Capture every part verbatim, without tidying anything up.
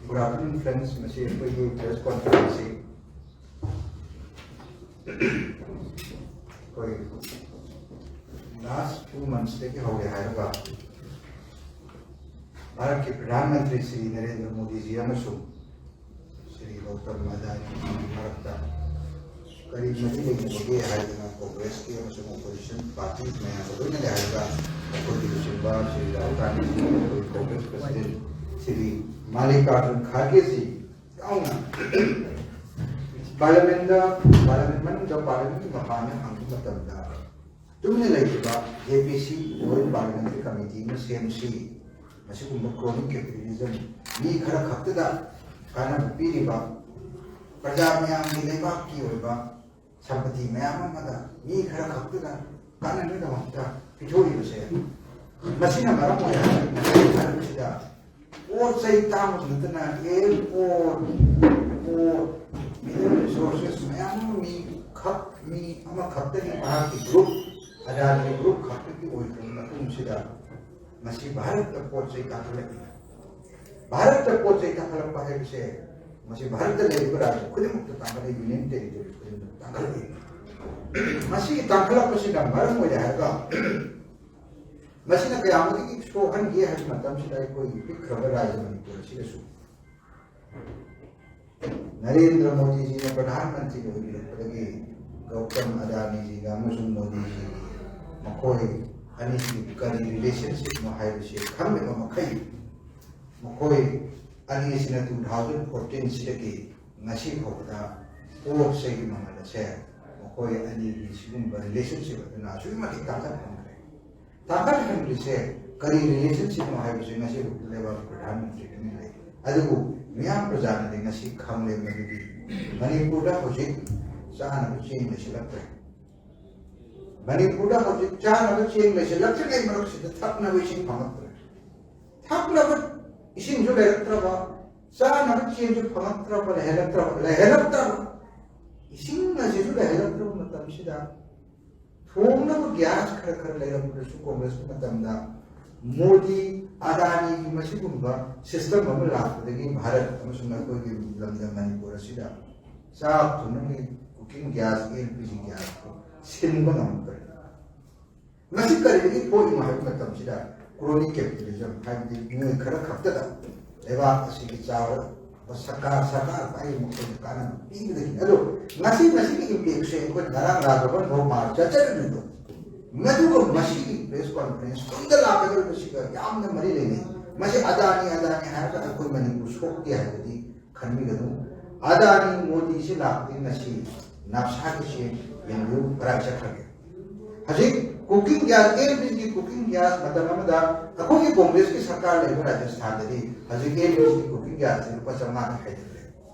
Good afternoon, friends. ꯃꯁꯤ ꯑꯩꯈꯣꯏꯒꯤ press conference ꯑꯁꯤ ꯑꯩꯈꯣꯏ last two monthsꯇꯒꯤ ꯍꯧꯔꯦ ꯍꯥꯏꯔꯒ ꯚꯥꯔꯠꯀꯤ ꯄ꯭ꯔꯙꯥꯟ ꯃꯟꯇ꯭ꯔꯤ ꯁ꯭ꯔꯤ ꯅꯔꯦꯟꯗ꯭ꯔ ꯃꯣꯗꯤꯖꯤ ꯑꯃꯁꯨꯡ ꯁ꯭ꯔꯤ ꯒꯧꯇꯝ ꯑꯗꯥꯅꯤꯒꯤ ꯃꯔꯛꯇ ꯀꯔꯤ ꯃꯔꯤ ꯂꯩꯅꯕꯒꯦ ꯍꯥꯏꯗꯅ Congressꯀꯤ ꯑꯃꯁꯨꯡ opposition party ꯃꯌꯥꯝꯒ ꯂꯣꯏꯅꯅ ꯍꯥꯏꯔꯒ ꯑꯩꯈꯣꯏꯒꯤ ꯂꯨꯆꯤꯡꯕ ꯁ꯭ꯔꯤ ꯔꯥꯍꯨꯜ ꯒꯥꯟꯙꯤ, ꯑꯩꯈꯣꯏ Congress president ꯁ꯭ꯔꯤ ꯃꯜꯂꯤꯀꯥꯔꯖꯨꯟ ꯈꯥꯔꯒꯦꯁꯤ ꯌꯥꯎꯅ parliamentꯗ, parliament ꯃꯅꯨꯡꯗ parliamentꯀꯤ ꯃꯄꯥꯟꯗ ꯍꯪꯕ ꯃꯇꯝꯗ ꯇꯨꯃꯤꯟꯅ ꯂꯩꯔꯤꯕ JPC, Joint Parliamentary Committee ꯑꯃ ꯁꯦꯝꯁꯤ, ꯃꯁꯤꯒꯨꯝꯕ chronic capitalism ꯃꯤ ꯈꯔ ꯈꯛꯇꯗ ꯀꯥꯟꯅꯕ ꯄꯤꯔꯤꯕ ꯄ꯭ꯔꯖꯥ ꯃꯌꯥꯝꯒꯤ ꯂꯩꯕꯥꯛꯀꯤ ꯑꯣꯏꯕ ꯁꯝꯄꯇꯤ ꯃꯌꯥꯝ ꯑꯃꯗ ꯃꯤ ꯈꯔ ꯈꯛꯇꯗ ꯀꯥꯟꯅꯅꯕꯒꯤꯗꯃꯛꯇ ꯄꯤꯊꯣꯛꯂꯤꯕꯁꯦ, ꯃꯁꯤꯅ ꯃꯔꯝ ꯑꯣꯏꯔꯒ ꯃꯁꯤꯒꯤ ꯃꯔꯝꯁꯤꯗ ꯄꯣꯠ ꯆꯩ ꯇꯥꯡꯕꯁꯨ ꯅꯠꯇꯅ airport, port, mineral resources ꯃꯌꯥꯝ ꯑꯃ ꯃꯤ ꯈꯛ, ꯃꯤ ꯑꯃꯈꯛꯇꯒꯤ ꯃꯍꯥꯛꯀꯤ group, ꯑꯗꯥꯅꯤ group ꯈꯛꯇꯒꯤ ꯑꯣꯏꯈ꯭ꯔꯕ ꯃꯇꯨꯡꯁꯤꯗ ꯃꯁꯤ ꯚꯥꯔꯠꯇ ꯄꯣꯠ ꯆꯩ ꯇꯥꯡꯈꯠꯂꯛꯏ꯫ ꯚꯥꯔꯠꯇ ꯄꯣꯠ ꯆꯩ ꯇꯥꯡꯈꯠꯂꯛꯄ ꯍꯥꯏꯕꯁꯦ ꯃꯁꯤ ꯚꯥꯔꯠꯇ ꯂꯩꯔꯤꯕ ꯔꯥꯖ꯭ꯌ ꯈꯨꯗꯤꯡꯃꯛꯇ ꯇꯥꯡꯈꯠꯂꯛꯏ, union territory ꯈꯨꯗꯤꯡꯃꯛꯇ ꯇꯥꯡꯈꯠꯂꯛꯏ꯫ ꯃꯁꯤꯒꯤ ꯇꯥꯡꯈꯠꯂꯛꯄꯁꯤꯅ ꯃꯔꯝ ꯑꯣꯏꯔꯦ ꯍꯥꯏꯔꯒ ꯃꯁꯤꯅ ꯀꯌꯥꯃꯨꯛꯀꯤ ꯁꯣꯛꯍꯟꯒꯦ ꯍꯥꯏꯕ ꯃꯇꯝꯁꯤꯗ ꯑꯩꯈꯣꯏꯒꯤ ꯄꯤꯛꯈ꯭ꯔꯕ ꯔꯥꯖ꯭ꯌ ꯃꯅꯤꯄꯨꯔ ꯑꯁꯤꯗꯁꯨ꯫ ꯅꯔꯦꯟꯗ꯭ꯔ ꯃꯣꯗꯤꯖꯤꯅ ꯄ꯭ꯔꯙꯥꯟ ꯃꯟꯇ꯭ꯔꯤ ꯑꯣꯏꯕꯤꯔꯛꯄꯗꯒꯤ ꯒꯧꯇꯝ ꯑꯗꯥꯅꯤꯖꯤꯒ ꯑꯃꯁꯨꯡ ꯃꯣꯗꯤꯖꯤꯒꯤ ꯃꯈꯣꯏ ꯑꯅꯤꯁꯤꯒꯤ ꯀꯔꯤ relationshipꯅꯣ ꯍꯥꯏꯕꯁꯤ ꯈꯪꯗꯕ ꯃꯈꯩ ꯃꯈꯣꯏ ꯑꯅꯤꯁꯤꯅ two thousand fourteenꯁꯤꯗꯒꯤ ꯉꯁꯤ ꯐꯥꯎꯕꯗ ꯄꯣꯠ ꯆꯩꯒꯤ ꯃꯃꯜ ꯑꯁꯦ ꯃꯈꯣꯏ ꯑꯅꯤꯒꯤ ꯁꯤꯒꯨꯝꯕ relationship ꯑꯗꯨꯅ ꯑꯁꯨꯛꯀꯤ ꯃꯇꯤꯛ ꯇꯥꯡꯈꯠꯍꯟꯈ꯭ꯔꯦ꯫ ꯇꯥꯡꯈꯠꯍꯟꯈ꯭ꯔꯤꯁꯦ ꯀꯔꯤ relationshipꯅꯣ ꯍꯥꯏꯕꯁꯦ ꯉꯁꯤ ꯐꯥꯎꯕꯗ ꯂꯩꯕꯥꯛꯀꯤ ꯄ꯭ꯔꯙꯥꯟ ꯃꯟꯇ꯭ꯔꯤ ꯇꯨꯃꯤꯟ ꯂꯩ꯫ ꯑꯗꯨꯕꯨ ꯃꯤꯌꯥꯝ ꯄ꯭ꯔꯖꯥꯅꯗꯤ ꯉꯁꯤ ꯈꯪꯂꯦ ꯃꯗꯨꯗꯤ ꯃꯅꯤꯄꯨꯔꯗ ꯍꯧꯖꯤꯛ ꯆꯥꯅꯕ ꯆꯦꯡ ꯂꯩꯁꯤꯜꯂꯛꯇ꯭ꯔꯦ꯫ ꯃꯅꯤꯄꯨꯔꯗ ꯍꯧꯖꯤꯛ ꯆꯥꯅꯕ ꯆꯦꯡ ꯂꯩꯁꯤꯜꯂꯛꯇ꯭ꯔꯤꯉꯩ ꯃꯔꯛꯁꯤꯗ ꯊꯛꯅꯕ ꯏꯁꯤꯡ ꯐꯪꯉꯛꯇ꯭ꯔꯦ꯫ ꯊꯛꯅꯕ ꯏꯁꯤꯡꯁꯨ ꯂꯩꯔꯛꯇ꯭ꯔꯕ, ꯆꯥꯅꯕ ꯆꯦꯡꯁꯨ ꯐꯪꯉꯛꯇ꯭ꯔꯕ, ꯂꯩꯍꯜꯂꯛꯇ꯭ꯔꯕ, ꯂꯩꯍꯜꯂꯛꯇ꯭ꯔꯕ, ꯏꯁꯤꯡ ꯑꯁꯤꯁꯨ ꯂꯩꯍꯜꯂꯛꯇ꯭ꯔꯕ ꯃꯇꯝꯁꯤꯗ ꯊꯣꯡꯅꯕ gas ꯈꯔ ꯈꯔ ꯂꯩꯔꯝꯕꯗꯁꯨ Congressꯀꯤ ꯃꯇꯝꯗ ꯃꯣꯗꯤ ꯑꯗꯥꯅꯤꯒꯤ ꯃꯁꯤꯒꯨꯝꯕ system ꯑꯃ ꯂꯥꯛꯄꯗꯒꯤ ꯚꯥꯔꯠ ꯑꯃꯁꯨꯡ ꯑꯩꯈꯣꯏꯒꯤ ꯂꯝꯗꯝ ꯃꯅꯤꯄꯨꯔ ꯑꯁꯤꯗ ꯆꯥꯛ ꯊꯣꯡꯅꯕꯒꯤ cooking gas, L P G gas ꯇꯣ ꯁꯤꯟꯕ ꯉꯝꯃꯛꯇ꯭ꯔꯦ꯫ ꯃꯁꯤ ꯀꯔꯤꯗꯒꯤ ꯊꯣꯛꯏꯅꯣ ꯍꯥꯏꯕ ꯃꯇꯝꯁꯤꯗ crony capitalism, ꯍꯥꯏꯕꯗꯤ ꯃꯤꯑꯣꯏ ꯈꯔ ꯈꯛꯇꯗ ꯂꯩꯕꯥꯛ ꯑꯁꯤꯒꯤ ꯆꯥꯎꯔꯛꯄ ꯁꯔꯀꯥꯔ, ꯁꯔꯀꯥꯔ ꯄꯥꯏꯔꯤꯕ ꯃꯈꯣꯏꯗ ꯀꯥꯟꯅꯕ ꯄꯤꯕꯗꯒꯤ꯫ ꯑꯗꯣ ꯉꯁꯤ ꯃꯁꯤꯒꯤ impact ꯁꯦ ꯑꯩꯈꯣꯏ ꯉꯔꯥꯡ ꯔꯥꯖꯚꯕꯟ ꯐꯥꯎ ꯃꯥꯔ ꯆꯠꯆꯔꯤꯕꯗꯣ, ꯃꯗꯨꯒ ꯃꯁꯤꯒꯤ press conference ꯇꯨꯡꯗ ꯂꯥꯛꯀꯗꯧꯔꯤꯕꯁꯤꯒ ꯌꯥꯝꯅ ꯃꯔꯤ ꯂꯩꯅꯩ꯫ ꯃꯁꯤ ꯑꯗꯥꯅꯤ, ꯑꯗꯥꯅꯤ ꯍꯥꯏꯔꯒ ꯑꯩꯈꯣꯏ ꯃꯅꯤꯄꯨꯔ ꯁꯣꯛꯇꯦ ꯍꯥꯏꯕꯗꯤ ꯈꯟꯕꯤꯒꯅꯨ꯫ ꯑꯗꯥꯅꯤ ꯃꯣꯗꯤꯁꯤ ꯂꯥꯛꯄꯗꯒꯤ ꯉꯁꯤ ꯅꯞꯁꯥꯒꯤ ꯆꯦꯡ ꯌꯦꯡꯕꯤꯌꯨ ꯀꯗꯥꯏ ꯆꯠꯈ꯭ꯔꯒꯦ꯫ ꯍꯧꯖꯤꯛ cooking gas, L P G cooking gas ꯃꯇꯝ ꯑꯃꯗ ꯑꯩꯈꯣꯏꯒꯤ ꯀꯣꯡꯒ꯭ꯔꯦꯁꯀꯤ ꯁꯔꯀꯥꯔ ꯂꯩꯕ ꯔꯥꯖꯁꯊꯥꯟꯗꯗꯤ ꯍꯧꯖꯤꯛ L P G cooking gas ꯁꯤ ꯂꯨꯄꯥ ꯆꯥꯝꯃꯉꯥꯗ ꯍꯥꯏꯊꯈ꯭ꯔꯦ꯫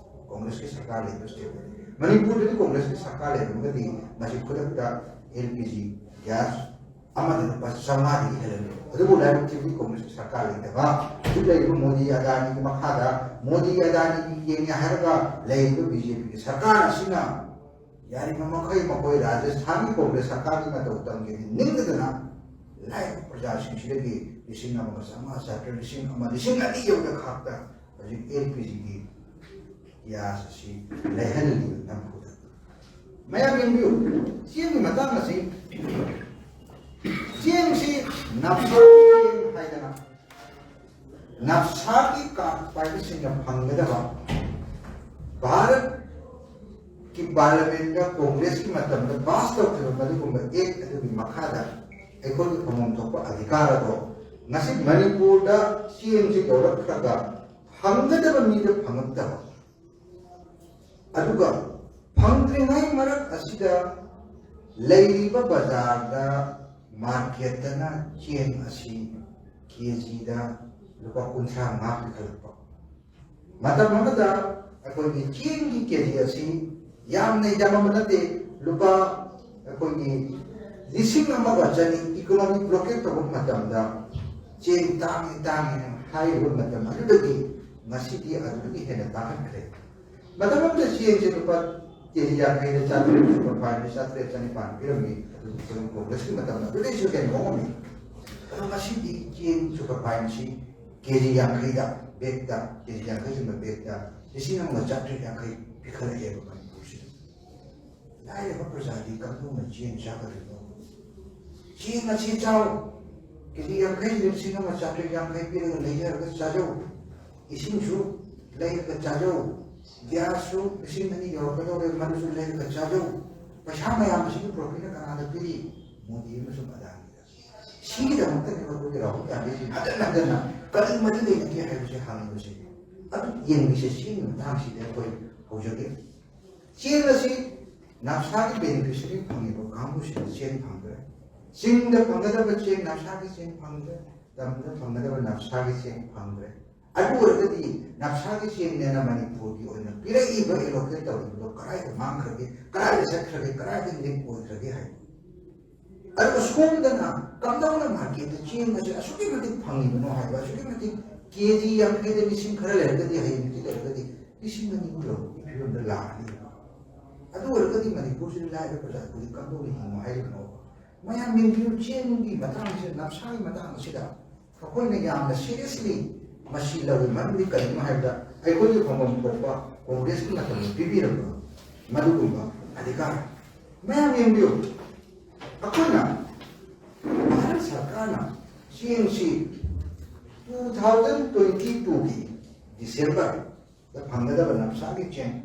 ꯀꯣꯡꯒ꯭ꯔꯦꯁꯀꯤ ꯁꯔꯀꯥꯔ ꯂꯩꯕ state ꯇꯗꯤ꯫ ꯃꯅꯤꯄꯨꯔꯗꯗꯤ ꯀꯣꯡꯒ꯭ꯔꯦꯁꯀꯤ ꯁꯔꯀꯥꯔ ꯂꯩꯔꯝꯃꯒꯗꯤ ꯃꯁꯤ ꯈꯨꯗꯛꯇ L P G gas ꯑꯃꯗ ꯂꯨꯄꯥ ꯆꯥꯝꯃꯉꯥꯗꯒꯤ ꯍꯦꯜꯍꯜꯂꯣꯏ꯫ ꯑꯗꯨꯕꯨ ꯂꯥꯏꯕꯛ ꯊꯤꯕꯗꯤ ꯀꯣꯡꯒ꯭ꯔꯦꯁꯀꯤ ꯁꯔꯀꯥꯔ ꯂꯩꯇꯕ, ꯍꯧꯖꯤꯛ ꯂꯩꯔꯤꯕ ꯃꯣꯗꯤ ꯑꯗꯥꯅꯤꯒꯤ ꯃꯈꯥꯗ, ꯃꯣꯗꯤ ꯑꯗꯥꯅꯤꯒꯤ ꯌꯦꯡꯉꯦ ꯍꯥꯏꯔꯒ ꯂꯩꯔꯤꯕ B J P ꯒꯤ ꯁꯔꯀꯥꯔ ꯑꯁꯤꯅ ꯌꯥꯔꯤꯕ ꯃꯈꯩ ꯃꯈꯣꯏ ꯔꯥꯖꯁꯊꯥꯟꯒꯤ ꯀꯣꯡꯒ꯭ꯔꯦꯁ ꯁꯔꯀꯥꯔꯒꯤ ꯃꯇꯧ ꯇꯝꯒꯦꯗꯤ ꯅꯤꯡꯗꯗꯅ ꯂꯥꯏꯔꯕ ꯄ꯭ꯔꯖꯥꯁꯤꯡꯁꯤꯗꯒꯤ ꯂꯤꯁꯤꯡ ꯑꯃꯒ ꯆꯥꯝꯃꯉꯥ, ꯆꯥꯇ꯭ꯔꯦꯠ, ꯂꯤꯁꯤꯡ ꯑꯃ, ꯂꯤꯁꯤꯡ ꯑꯅꯤ ꯌꯧꯅ ꯈꯥꯛꯇ ꯍꯧꯖꯤꯛ L P G ꯒꯤ gas ꯑꯁꯤ ꯂꯩꯍꯜꯂꯤ ꯅꯝꯐꯨꯗ꯫ ꯃꯌꯥꯝ ꯌꯦꯡꯕꯤꯌꯨ, ꯆꯦꯡꯒꯤ ꯃꯇꯥꯡ ꯑꯁꯤ, ꯆꯦꯡꯁꯤ ꯅꯞꯁꯥꯒꯤ ꯆꯦꯡ ꯍꯥꯏꯗꯅ, ꯅꯞꯁꯥꯒꯤ card ꯄꯥꯏꯕꯁꯤꯡꯅ ꯐꯪꯒꯗꯕ ꯚꯥꯔꯠꯀꯤ parliament ꯇ ꯀꯣꯡꯒ꯭ꯔꯦꯁꯀꯤ ꯃꯇꯝꯗ pass ꯇꯧꯈꯤꯕ ꯃꯗꯨꯒꯨꯝꯕ act ꯑꯗꯨꯒꯤ ꯃꯈꯥꯗ ꯑꯩꯈꯣꯏꯒꯤ ꯐꯪꯐꯝ ꯊꯣꯛꯄ ꯑꯙꯤꯀꯥꯔ ꯑꯗꯣ ꯉꯁꯤ ꯃꯅꯤꯄꯨꯔꯗ ꯆꯦꯡꯁꯤ ꯌꯧꯔꯛꯈ꯭ꯔꯒ ꯐꯪꯒꯗꯕ ꯃꯤꯗ ꯐꯪꯉꯛꯇꯕ, ꯑꯗꯨꯒ ꯐꯪꯗ꯭ꯔꯤꯉꯩ ꯃꯔꯛ ꯑꯁꯤꯗ ꯂꯩꯔꯤꯕ ꯕꯖꯥꯔꯗ, market ꯇꯅ ꯆꯦꯡ ꯑꯁꯤ KG ꯗ ꯂꯨꯄꯥ ꯀꯨꯟꯊ꯭ꯔꯥ ꯃꯉꯥ ꯄꯤꯈꯠꯂꯛꯄ꯫ ꯃꯇꯝ ꯑꯃꯗ ꯑꯩꯈꯣꯏꯒꯤ ꯆꯦꯡꯒꯤ KG ꯑꯁꯤ ꯌꯥꯝꯅ ꯌꯥꯝꯃꯝꯕ ꯅꯠꯇꯦ, ꯂꯨꯄꯥ ꯑꯩꯈꯣꯏꯒꯤ ꯂꯤꯁꯤꯡ ꯑꯃꯒ ꯆꯅꯤ economic blockade ꯇꯧꯕ ꯃꯇꯝꯗ ꯆꯦꯡ ꯇꯥꯡꯉꯤ ꯇꯥꯡꯉꯤ ꯍꯥꯏꯔꯤꯕ ꯃꯇꯝ ꯑꯗꯨꯗꯒꯤ ꯉꯁꯤꯗꯤ ꯑꯗꯨꯗꯒꯤ ꯍꯦꯟꯅ ꯇꯥꯡꯍꯟꯈ꯭ꯔꯦ꯫ ꯃꯇꯝ ꯑꯃꯗ ꯆꯦꯡꯁꯦ ꯂꯨꯄꯥ KG ꯌꯥꯡꯈꯩꯗ ꯆꯥꯇ꯭ꯔꯦꯠ, ꯂꯨꯄꯥ ꯐꯥꯏꯚ ꯆꯥꯇ꯭ꯔꯦꯠ ꯆꯅꯤꯄꯥꯟ ꯄꯤꯔꯝꯃꯤ꯫ ꯑꯗꯨꯕꯨ ꯑꯩꯈꯣꯏ ꯀꯣꯡꯒ꯭ꯔꯦꯁꯀꯤ ꯃꯇꯝꯗ ꯑꯗꯨꯗꯩꯁꯨ ꯍꯦꯟꯅ ꯍꯣꯡꯉꯝꯃꯤ꯫ ꯑꯗꯣ ꯉꯁꯤꯗꯤ ꯆꯦꯡ ꯁꯨꯄꯔ ꯐꯥꯏꯟꯁꯤ ꯀꯦ ꯖꯤ ꯌꯥꯡꯈꯩꯗ, ꯕꯦꯛꯇ, ꯀꯦ ꯖꯤ ꯌꯥꯡꯈꯩ ꯆꯟꯕ ꯕꯦꯛꯇ ꯂꯤꯁꯤꯡ ꯑꯃꯒ ꯆꯥꯇ꯭ꯔꯦꯠ ꯌꯥꯡꯈꯩ ꯄꯤꯈꯠꯂꯛꯑꯦꯕ ꯃꯅꯤꯄꯨꯔꯁꯤꯗ꯫ ꯂꯥꯏꯔꯕ ꯄ꯭ꯔꯖꯥꯗꯤ ꯀꯝꯗꯧꯅ ꯆꯦꯡ ꯆꯥꯒꯗꯣꯏꯅꯣ? ꯆꯦꯡ ꯑꯁꯤ ꯆꯥꯎ, ꯀꯦ ꯖꯤ ꯌꯥꯡꯈꯩ ꯂꯤꯁꯤꯡ ꯑꯃ ꯆꯥꯇ꯭ꯔꯦꯠ ꯌꯥꯡꯈꯩ ꯄꯤꯔꯒ ꯂꯩꯖꯔꯒ ꯆꯥꯖꯧ꯫ ꯏꯁꯤꯡꯁꯨ ꯂꯩꯔꯒ ꯆꯥꯖꯧ꯫ ꯒ꯭ꯌꯥꯁꯁꯨ ꯂꯤꯁꯤꯡ ꯑꯅꯤ ꯌꯧꯔꯛꯀꯗꯧꯔꯦ, ꯃꯗꯨꯁꯨ ꯂꯩꯔꯒ ꯆꯥꯖꯧ꯫ ꯄꯩꯁꯥ ꯃꯌꯥꯝ ꯑꯁꯤꯒꯤ ꯄ꯭ꯔꯣꯐꯤꯠꯅ ꯀꯅꯥꯗ ꯄꯤꯔꯤ? ꯃꯣꯗꯤ ꯑꯃꯁꯨꯡ ꯑꯗꯥꯅꯤꯗ꯫ ꯁꯤꯒꯤꯗꯃꯛꯇꯅꯦꯕ ꯑꯩꯈꯣꯏꯒꯤ ꯔꯥꯍꯨꯜ ꯒꯥꯟꯙꯤꯁꯤ ꯍꯟꯖꯟ ꯍꯟꯖꯟꯅ ꯀꯔꯤ ꯃꯔꯤ ꯂꯩꯅꯒꯦ ꯍꯥꯏꯕꯁꯦ ꯍꯪꯉꯤꯕꯁꯦ꯫ ꯑꯗꯨ ꯌꯦꯡꯕꯤꯁꯦ, ꯁꯤꯒꯤ ꯃꯇꯥꯡꯁꯤꯗ ꯑꯩꯈꯣꯏ ꯍꯧꯖꯒꯦ꯫ ꯆꯦꯡ ꯑꯁꯤ ꯅꯞꯁꯥꯒꯤ ꯕꯦꯅꯤꯐꯤꯁꯔꯤ ꯐꯪꯉꯤꯕ ꯀꯥꯡꯕꯨꯁꯤꯗ ꯆꯦꯡ ꯐꯪꯗ꯭ꯔꯦ꯫ ꯆꯤꯡꯗ ꯐꯪꯒꯗꯕ ꯆꯦꯡ ꯅꯞꯁꯥꯒꯤ ꯆꯦꯡ ꯐꯪꯗ꯭ꯔꯦ꯫ ꯇꯝꯗ ꯐꯪꯒꯗꯕ ꯅꯞꯁꯥꯒꯤ ꯆꯦꯡ ꯐꯪꯗ꯭ꯔꯦ꯫ ꯑꯗꯨ ꯑꯣꯏꯔꯒꯗꯤ ꯅꯞꯁꯥꯒꯤ ꯆꯦꯡꯅꯦꯅ ꯃꯅꯤꯄꯨꯔꯒꯤ ꯑꯣꯏꯅ ꯄꯤꯔꯛꯏꯕ, ꯑꯦꯂꯣꯀꯦꯠ ꯇꯧꯔꯤꯕꯗꯣ ꯀꯗꯥꯏꯗ ꯃꯥꯡꯈ꯭ꯔꯒꯦ, ꯀꯗꯥꯏꯗ ꯆꯠꯈ꯭ꯔꯒꯦ, ꯀꯗꯥꯏꯗ ꯂꯤꯛ ꯑꯣꯏꯈ꯭ꯔꯒꯦ ꯍꯥꯏꯕ꯫ ꯑꯗꯨꯒ ꯁꯣꯝꯗꯅ ꯀꯝꯗꯧꯅ ꯃꯥꯔꯀꯦꯠꯇ ꯆꯦꯡ ꯑꯁꯤ ꯑꯁꯨꯛꯀꯤ ꯃꯇꯤꯛ ꯐꯪꯉꯤꯕꯅꯣ ꯍꯥꯏꯕ, ꯑꯁꯨꯛꯀꯤ ꯃꯇꯤꯛ ꯀꯦ ꯖꯤ ꯌꯥꯡꯈꯩꯗ ꯂꯤꯁꯤꯡ ꯈꯔ ꯂꯩꯔꯒꯗꯤ, ꯍꯌꯦꯡ ꯍꯪꯆꯤꯠ ꯂꯩꯔꯒꯗꯤ ꯂꯤꯁꯤꯡ ꯑꯅꯤꯕꯨ ꯌꯧꯕꯒꯤ ꯐꯤꯕꯝꯗ ꯂꯥꯛꯑꯅꯤ꯫ ꯑꯗꯨ ꯑꯣꯏꯔꯒꯗꯤ ꯃꯅꯤꯄꯨꯔꯁꯤꯗ ꯂꯥꯏꯔꯕ ꯄ꯭ꯔꯖꯥ ꯑꯩꯈꯣꯏꯗꯤ ꯀꯝꯗꯧꯅ ꯍꯤꯡꯉꯣ ꯍꯥꯏꯔꯤꯕꯅꯣ? ꯃꯌꯥꯝ ꯌꯦꯡꯕꯤꯌꯨ, ꯆꯦꯡꯒꯤ ꯃꯇꯥꯡꯁꯤꯗ, ꯅꯞꯁꯥꯒꯤ ꯃꯇꯥꯡ ꯑꯁꯤꯗ ꯑꯩꯈꯣꯏꯅ ꯌꯥꯝꯅ ꯁꯤꯔꯤꯌꯁꯂꯤ ꯃꯁꯤ ꯂꯧꯏ꯫ ꯃꯔꯝꯗꯤ ꯀꯔꯤꯒꯤꯅꯣ ꯍꯥꯏꯕꯗ, ꯑꯩꯈꯣꯏꯒꯤ ꯐꯪꯐꯝ ꯊꯣꯛꯄ ꯀꯣꯡꯒ꯭ꯔꯦꯁꯀꯤ ꯃꯇꯝꯗ ꯄꯤꯕꯤꯔꯝꯕ ꯃꯗꯨꯒꯨꯝꯕ ꯑꯙꯤꯀꯥꯔ꯫ ꯃꯌꯥꯝ ꯌꯦꯡꯕꯤꯌꯨ, ꯑꯩꯈꯣꯏꯅ, ꯚꯥꯔꯠ ꯁꯔꯀꯥꯔꯅ ꯆꯦꯡꯁꯤ two thousand twenty twoꯒꯤ ꯗꯤꯁꯦꯝꯕꯔꯗ ꯐꯪꯒꯗꯕ ꯅꯞꯁꯥꯒꯤ ꯆꯦꯡ,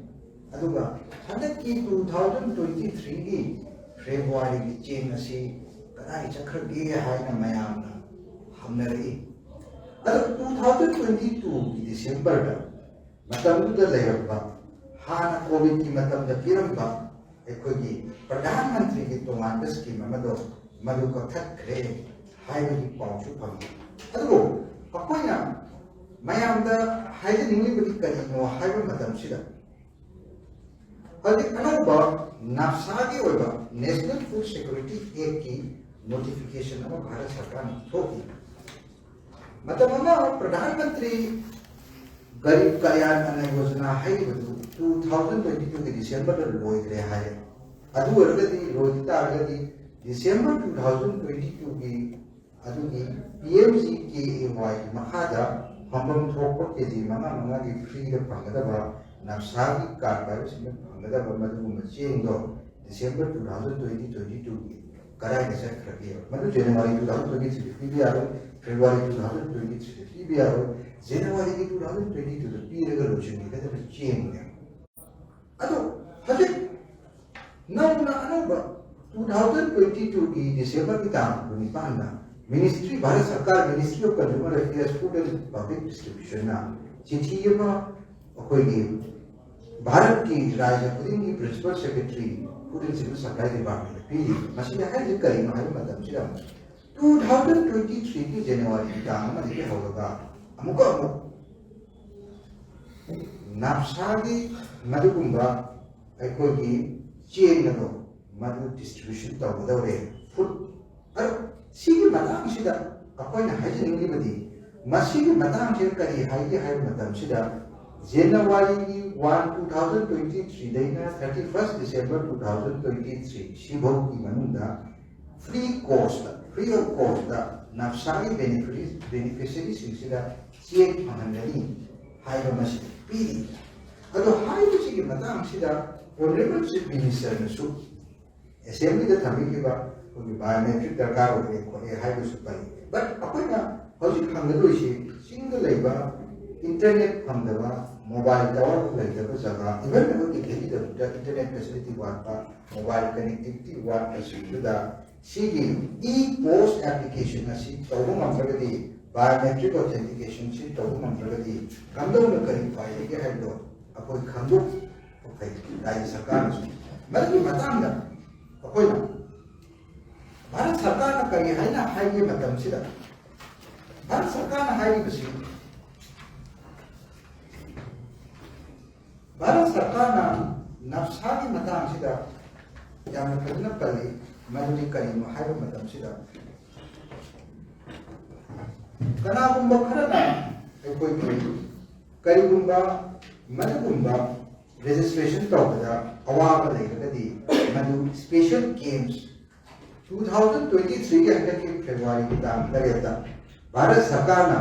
ꯑꯗꯨꯒ ꯍꯟꯗꯛꯀꯤ two thousand twenty threeꯒꯤ ꯐꯦꯕ꯭ꯔꯨꯋꯥꯔꯤꯒꯤ ꯆꯦꯡ ꯑꯁꯤ ꯀꯗꯥꯏ ꯆꯠꯈ꯭ꯔꯒꯦ ꯍꯥꯏꯅ ꯃꯌꯥꯝꯅ ꯍꯪꯅꯔꯛꯏ꯫ ꯑꯗꯣ two thousand twenty twoꯒꯤ ꯗꯤꯁꯦꯝꯕꯔꯗ ꯃꯇꯝꯗꯨꯗ ꯂꯩꯔꯝꯕ, ꯍꯥꯟꯅ ꯀꯣꯚꯤꯗꯀꯤ ꯃꯇꯝꯗ ꯄꯤꯔꯝꯕ ꯑꯩꯈꯣꯏꯒꯤ ꯄ꯭ꯔꯙꯥꯟ ꯃꯟꯇ꯭ꯔꯤꯒꯤ ꯇꯣꯉꯥꯟꯕ ꯁ꯭ꯀꯤꯝ ꯑꯃꯗꯣ ꯃꯗꯨ ꯀꯛꯊꯠꯈ꯭ꯔꯦ ꯍꯥꯏꯕꯒꯤ ꯄꯥꯎꯁꯨ ꯐꯪꯉꯤ꯫ ꯑꯗꯨꯕꯨ ꯑꯩꯈꯣꯏꯅ ꯃꯌꯥꯝꯗ ꯍꯥꯏꯖꯅꯤꯡꯂꯤꯕꯗꯤ ꯀꯔꯤꯅꯣ ꯍꯥꯏꯕ ꯃꯇꯝꯁꯤꯗ, ꯍꯧꯖꯤꯛ ꯑꯅꯧꯕ ꯅꯞꯁꯥꯒꯤ ꯑꯣꯏꯕ National Food Security Actꯀꯤ ꯅꯣꯇꯤꯐꯤꯀꯦꯁꯟ ꯑꯃ ꯚꯥꯔꯠ ꯁꯔꯀꯥꯔꯅ ꯊꯣꯛꯏ꯫ ꯃꯇꯝ ꯑꯃ ꯄ꯭ꯔꯙꯥꯟ ꯃꯟꯇ꯭ꯔꯤ ꯒꯔꯤꯕ ꯀꯂꯌꯥꯟ ꯑꯟꯅ ꯌꯣꯖꯅꯥ ꯍꯥꯏꯔꯤꯕꯗꯨ two thousand twenty twoꯒꯤ ꯗꯤꯁꯦꯝꯕꯔꯗ ꯂꯣꯏꯈ꯭ꯔꯦ ꯍꯥꯏꯔꯦ꯫ ꯑꯗꯨ ꯑꯣꯏꯔꯒꯗꯤ, ꯂꯣꯏꯈꯤ ꯇꯥꯔꯒꯗꯤ, ꯗꯤꯁꯦꯝꯕꯔ two thousand twenty twoꯒꯤ ꯑꯗꯨꯒꯤ P M G K A ꯋꯥꯏꯒꯤ ꯃꯈꯥꯗ ꯐꯪꯐꯝ ꯊꯣꯛꯄ ꯀꯦ ꯖꯤ ꯃꯉꯥ ꯃꯉꯥꯒꯤ ꯐ꯭ꯔꯤꯗ ꯐꯪꯒꯗꯕ ꯅꯞꯁꯥꯒꯤ ꯀꯥꯔꯗ ꯄꯥꯏꯕꯁꯤꯡꯅ ꯐꯪꯒꯗꯕ ꯃꯗꯨꯒꯨꯝꯕ ꯆꯦꯡꯗꯣ December two thousand twenty twenty twoꯒꯤ ꯀꯗꯥꯏꯗ ꯆꯠꯈ꯭ꯔꯒꯦ? ꯃꯗꯨ ꯖꯅꯋꯥꯔꯤ two thousand twenty threeꯗ ꯄꯤꯕ ꯌꯥꯔꯣꯏ, ꯐꯦꯕ꯭ꯔꯨꯋꯥꯔꯤ two thousand twenty threeꯗ ꯄꯤꯕ ꯌꯥꯔꯣꯏ, ꯖꯅꯋꯥꯔꯤꯒꯤ two thousand twenty twoꯗ ꯄꯤꯔꯒ ꯂꯣꯏꯁꯤꯟꯒꯗꯕ ꯆꯦꯡꯅꯦ꯫ ꯑꯗꯣ ꯍꯧꯖꯤꯛ ꯅꯧꯅ ꯑꯅꯧꯕ two thousand twenty twoꯒꯤ ꯗꯤꯁꯦꯝꯕꯔꯒꯤ ꯇꯥꯡ ꯀꯨꯟꯅꯤꯄꯥꯟꯗ ꯃꯤꯅꯤꯁꯇ꯭ꯔꯤ, ꯚꯥꯔꯠ ꯁꯔꯀꯥꯔ Ministry of Consumer Affairs, Food and Public Distributionꯅ ꯆꯤꯊꯤ ꯑꯃ ꯑꯩꯈꯣꯏꯒꯤ ꯚꯥꯔꯠꯀꯤ ꯔꯥꯖ꯭ꯌ ꯈꯨꯗꯤꯡꯒꯤ principal secretary Food and Civil Supply Departmentꯗ ꯄꯤꯔꯤ꯫ ꯃꯁꯤꯗ ꯍꯥꯏꯔꯤꯁꯦ ꯀꯔꯤꯅꯣ ꯍꯥꯏꯕ ꯃꯇꯝꯁꯤꯗ, two thousand twenty threeꯒꯤ ꯖꯅꯋꯥꯔꯤꯒꯤ ꯇꯥꯡ ꯑꯃꯗꯒꯤ ꯍꯧꯔꯒ ꯑꯃꯨꯛꯀ ꯑꯃꯨꯛ ꯅꯞꯁꯥꯒꯤ ꯃꯗꯨꯒꯨꯝꯕ ꯑꯩꯈꯣꯏꯒꯤ ꯆꯦꯡ ꯑꯗꯣ ꯃꯗꯨ distribution ꯇꯧꯒꯗꯧꯔꯦ꯫ ꯐꯨꯗ, ꯑꯗꯣ ꯁꯤꯒꯤ ꯃꯇꯥꯡꯁꯤꯗ ꯑꯩꯈꯣꯏꯅ ꯍꯥꯏꯖꯅꯤꯡꯂꯤꯕꯗꯤ, ꯃꯁꯤꯒꯤ ꯃꯇꯥꯡꯁꯤꯗ ꯀꯔꯤ ꯍꯥꯏꯒꯦ ꯍꯥꯏꯕ ꯃꯇꯝꯁꯤꯗ, ꯖꯅꯋꯥꯔꯤꯒꯤ one two thousand twenty threeꯗꯩꯅ thirty first December two thousand twenty three ꯁꯤꯐꯥꯎꯒꯤ ꯃꯅꯨꯡꯗ free cost, free of cost ꯅꯞꯁꯥꯒꯤ beneficiaryꯁꯤꯡꯁꯤꯗ ꯆꯦꯡ ꯐꯪꯍꯟꯒꯅꯤ ꯍꯥꯏꯕ ꯃꯁꯤ ꯄꯤꯔꯤ꯫ ꯑꯗꯣ ꯍꯥꯏꯕꯁꯤꯒꯤ ꯃꯇꯥꯡꯁꯤꯗ Honourable Chief Ministerꯅꯁꯨ Assemblyꯗ ꯊꯝꯕꯤꯈꯤꯕ ꯑꯩꯈꯣꯏꯒꯤ biometric ꯗꯔꯀꯥꯔ ꯑꯣꯏꯔꯦ ꯈꯣꯠꯂꯦ ꯍꯥꯏꯕꯁꯨ ꯄꯜꯂꯤ꯫ But ꯑꯩꯈꯣꯏꯅ ꯍꯧꯖꯤꯛ ꯍꯪꯒꯗꯣꯏꯁꯤ ꯆꯤꯡꯗ ꯂꯩꯕ internet ꯐꯪꯗꯕ, mobile tower ꯂꯩꯇꯕ ꯖꯒꯥ, even ꯑꯩꯈꯣꯏꯒꯤ ꯗꯦꯜꯂꯤꯗ internet facility ꯋꯥꯠꯄ, mobile connectivity ꯋꯥꯠꯄꯁꯤꯡꯗꯨꯗ ꯁꯤꯒꯤ e-POS application ꯑꯁꯤ ꯇꯧꯕ ꯉꯝꯗ꯭ꯔꯒꯗꯤ, biometric authenticationꯁꯤ ꯇꯧꯕ ꯉꯝꯗ꯭ꯔꯒꯗꯤ ꯀꯝꯗꯧꯅ ꯀꯔꯤ ꯎꯄꯥꯏ ꯂꯩꯒꯦ ꯍꯥꯏꯕꯗꯣ ꯑꯩꯈꯣꯏ ꯈꯪꯗꯣꯛꯄ ꯐꯩ꯫ ꯔꯥꯖ꯭ꯌ ꯁꯔꯀꯥꯔꯅꯁꯨ ꯃꯗꯨꯒꯤ ꯃꯇꯥꯡꯗ ꯑꯩꯈꯣꯏꯅ ꯚꯥꯔꯠ ꯁꯔꯀꯥꯔꯅ ꯀꯔꯤ ꯍꯥꯏꯅ ꯍꯥꯏꯒꯦ ꯃꯇꯝꯁꯤꯗ, ꯚꯥꯔꯠ ꯁꯔꯀꯥꯔꯅ ꯍꯥꯏꯔꯤꯕꯁꯤ, ꯚꯥꯔꯠ ꯁꯔꯀꯥꯔꯅ ꯅꯞꯁꯥꯒꯤ ꯃꯇꯥꯡꯁꯤꯗ ꯌꯥꯝꯅ ꯐꯖꯅ ꯄꯜꯂꯤ꯫ ꯃꯗꯨꯗꯤ ꯀꯔꯤꯅꯣ ꯍꯥꯏꯕ ꯃꯇꯝꯁꯤꯗ, ꯀꯅꯥꯒꯨꯝꯕ ꯈꯔꯅ ꯑꯩꯈꯣꯏꯒꯤ ꯀꯔꯤꯒꯨꯝꯕ ꯃꯗꯨꯒꯨꯝꯕ registration ꯇꯧꯕꯗ ꯑꯋꯥꯕ ꯂꯩꯔꯒꯗꯤ, ꯃꯗꯨ special games two thousand twenty ꯊ꯭ꯔꯤꯒꯤ ꯍꯟꯗꯛꯀꯤ ꯐꯦꯕ꯭ꯔꯨꯋꯥꯔꯤꯒꯤ ꯇꯥꯡ ꯇꯔꯦꯠꯇ ꯚꯥꯔꯠ ꯁꯔꯀꯥꯔꯅ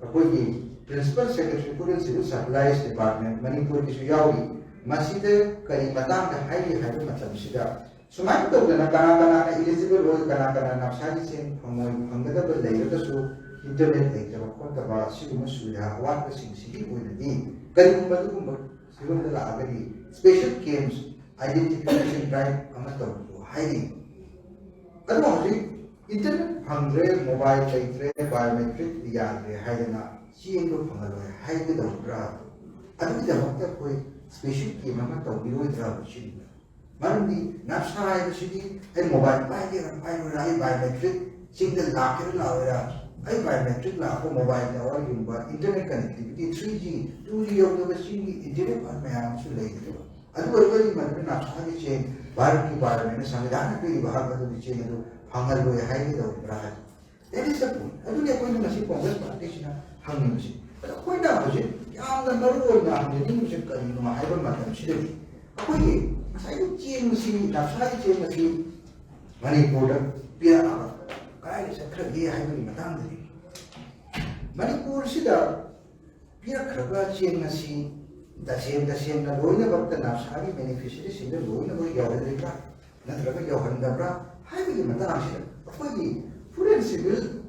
ꯑꯩꯈꯣꯏꯒꯤ Principal Secretary Food and Civil Supplies Department ꯃꯅꯤꯄꯨꯔꯒꯤꯁꯨ ꯌꯥꯎꯔꯤ, ꯃꯁꯤꯗ ꯀꯔꯤ ꯃꯇꯥꯡꯗ ꯍꯥꯏꯔꯤ ꯍꯥꯏꯕ ꯃꯇꯝꯁꯤꯗ, ꯁꯨꯃꯥꯏꯅ ꯇꯧꯗꯅ ꯀꯅꯥ ꯀꯅꯥꯅ eligible ꯑꯣꯏ, ꯀꯅꯥ ꯀꯅꯥ ꯅꯞꯁꯥꯒꯤ ꯆꯦꯡ ꯐꯪꯉꯣꯏ, ꯐꯪꯒꯗꯕ ꯂꯩꯔꯒꯁꯨ internet ꯂꯩꯇꯕ ꯈꯣꯠꯇꯕ ꯁꯤꯒꯨꯝꯕ ꯁꯨꯕꯤꯙꯥ ꯑꯋꯥꯠꯄꯁꯤꯡꯁꯤꯒꯤ ꯑꯣꯏꯅꯗꯤ ꯀꯔꯤꯒꯨꯝꯕ ꯑꯗꯨꯒꯨꯝꯕ ꯐꯤꯕꯝꯗ ꯂꯥꯛꯑꯒꯗꯤ special camps identification drive ꯑꯃ ꯇꯧꯕꯤꯌꯨ ꯍꯥꯏꯔꯤ꯫ ꯑꯗꯨ ꯍꯧꯖꯤꯛ internet ꯐꯪꯗ꯭ꯔꯦ, mobile ꯂꯩꯇ꯭ꯔꯦ, biometric ꯌꯥꯗ꯭ꯔꯦ ꯍꯥꯏꯗꯅ ꯆꯦꯡꯗꯣ ꯐꯪꯍꯜꯂꯣꯏ ꯍꯥꯏꯒꯗꯧꯔꯤꯕ꯭ꯔꯥ? ꯑꯗꯨꯒꯤꯗꯃꯛꯇ ꯑꯩꯈꯣꯏ special camp ꯑꯃ ꯇꯧꯕꯤꯔꯣꯏꯗ꯭ꯔꯥ ꯁꯤꯅꯤꯗ? ꯃꯔꯝꯗꯤ ꯅꯞꯁꯥ ꯍꯥꯏꯕꯁꯤꯗꯤ ꯑꯩ mobile ꯄꯥꯏꯒꯦꯔꯥ ꯄꯥꯏꯔꯣꯏꯔꯥ, ꯑꯩ biometric ꯆꯤꯡꯗ ꯂꯥꯛꯀꯦꯔꯥ ꯂꯥꯛꯑꯣꯏꯔꯥ, ꯑꯩ biometric ꯂꯥꯛꯄ mobile tower ꯌꯨꯡꯕ, internet connectivity three G, two G ꯌꯧꯗꯕ ꯆꯤꯡꯒꯤ internet ꯃꯌꯥꯝ ꯑꯃꯁꯨ ꯂꯩꯒꯗꯕ꯫ ꯑꯗꯨ ꯑꯣꯏꯔꯒꯗꯤ ꯃꯗꯨꯗ ꯅꯞꯁꯥꯒꯤ ꯆꯦꯡ, ꯚꯥꯔꯠꯀꯤ ꯄꯥꯔꯂꯤꯌꯥꯃꯦꯟꯅ ꯁꯪꯕꯤꯙꯥꯟꯅ ꯄꯤꯔꯤꯕ ꯍꯛ ꯑꯗꯨꯒꯤ ꯆꯦꯡ ꯑꯗꯨ ꯐꯪꯍꯜꯂꯣꯏ ꯍꯥꯏꯒꯗꯧꯔꯤꯕ꯭ꯔꯥ ꯍꯥꯏꯕ꯫ That is the point. ꯑꯗꯨꯅꯤ ꯑꯩꯈꯣꯏꯅ ꯉꯁꯤ ꯀꯣꯡꯒ꯭ꯔꯦꯁ ꯄꯥꯔꯇꯤꯁꯤꯅ ꯍꯪꯅꯤꯡꯕꯁꯤ꯫ ꯑꯗꯣ ꯑꯩꯈꯣꯏꯅ ꯍꯧꯖꯤꯛ ꯌꯥꯝꯅ ꯃꯔꯨ ꯑꯣꯏꯅ ꯍꯪꯖꯅꯤꯡꯕꯁꯤ ꯀꯔꯤꯅꯣ ꯍꯥꯏꯕ ꯃꯇꯝꯁꯤꯗꯗꯤ, ꯑꯩꯈꯣꯏꯒꯤ ꯉꯁꯥꯏꯒꯤ ꯆꯦꯡ ꯑꯁꯤ, ꯅꯞꯁꯥꯒꯤ ꯆꯦꯡ ꯑꯁꯤ ꯃꯅꯤꯄꯨꯔꯗ ꯄꯤꯔꯛꯑꯒ ꯀꯗꯥꯏꯗ ꯆꯠꯈ꯭ꯔꯒꯦ ꯍꯥꯏꯕꯒꯤ ꯃꯇꯥꯡꯗꯗꯤ, ꯃꯅꯤꯄꯨꯔꯁꯤꯗ ꯄꯤꯔꯛꯈ꯭ꯔꯕ ꯆꯦꯡ ꯑꯁꯤ ꯇꯁꯦꯡ ꯇꯁꯦꯡꯅ ꯂꯣꯏꯅꯃꯛꯇ ꯅꯞꯁꯥꯒꯤ beneficiaryꯁꯤꯡꯗ ꯂꯣꯏꯅꯃꯛ ꯌꯧꯍꯜꯂꯤꯕ꯭ꯔꯥ ꯅꯠꯇ꯭ꯔꯒ ꯌꯧꯍꯟꯗꯕ꯭ꯔꯥ ꯍꯥꯏꯕꯒꯤ ꯃꯇꯥꯡꯁꯤꯗ ꯑꯩꯈꯣꯏꯒꯤ Food and Civil,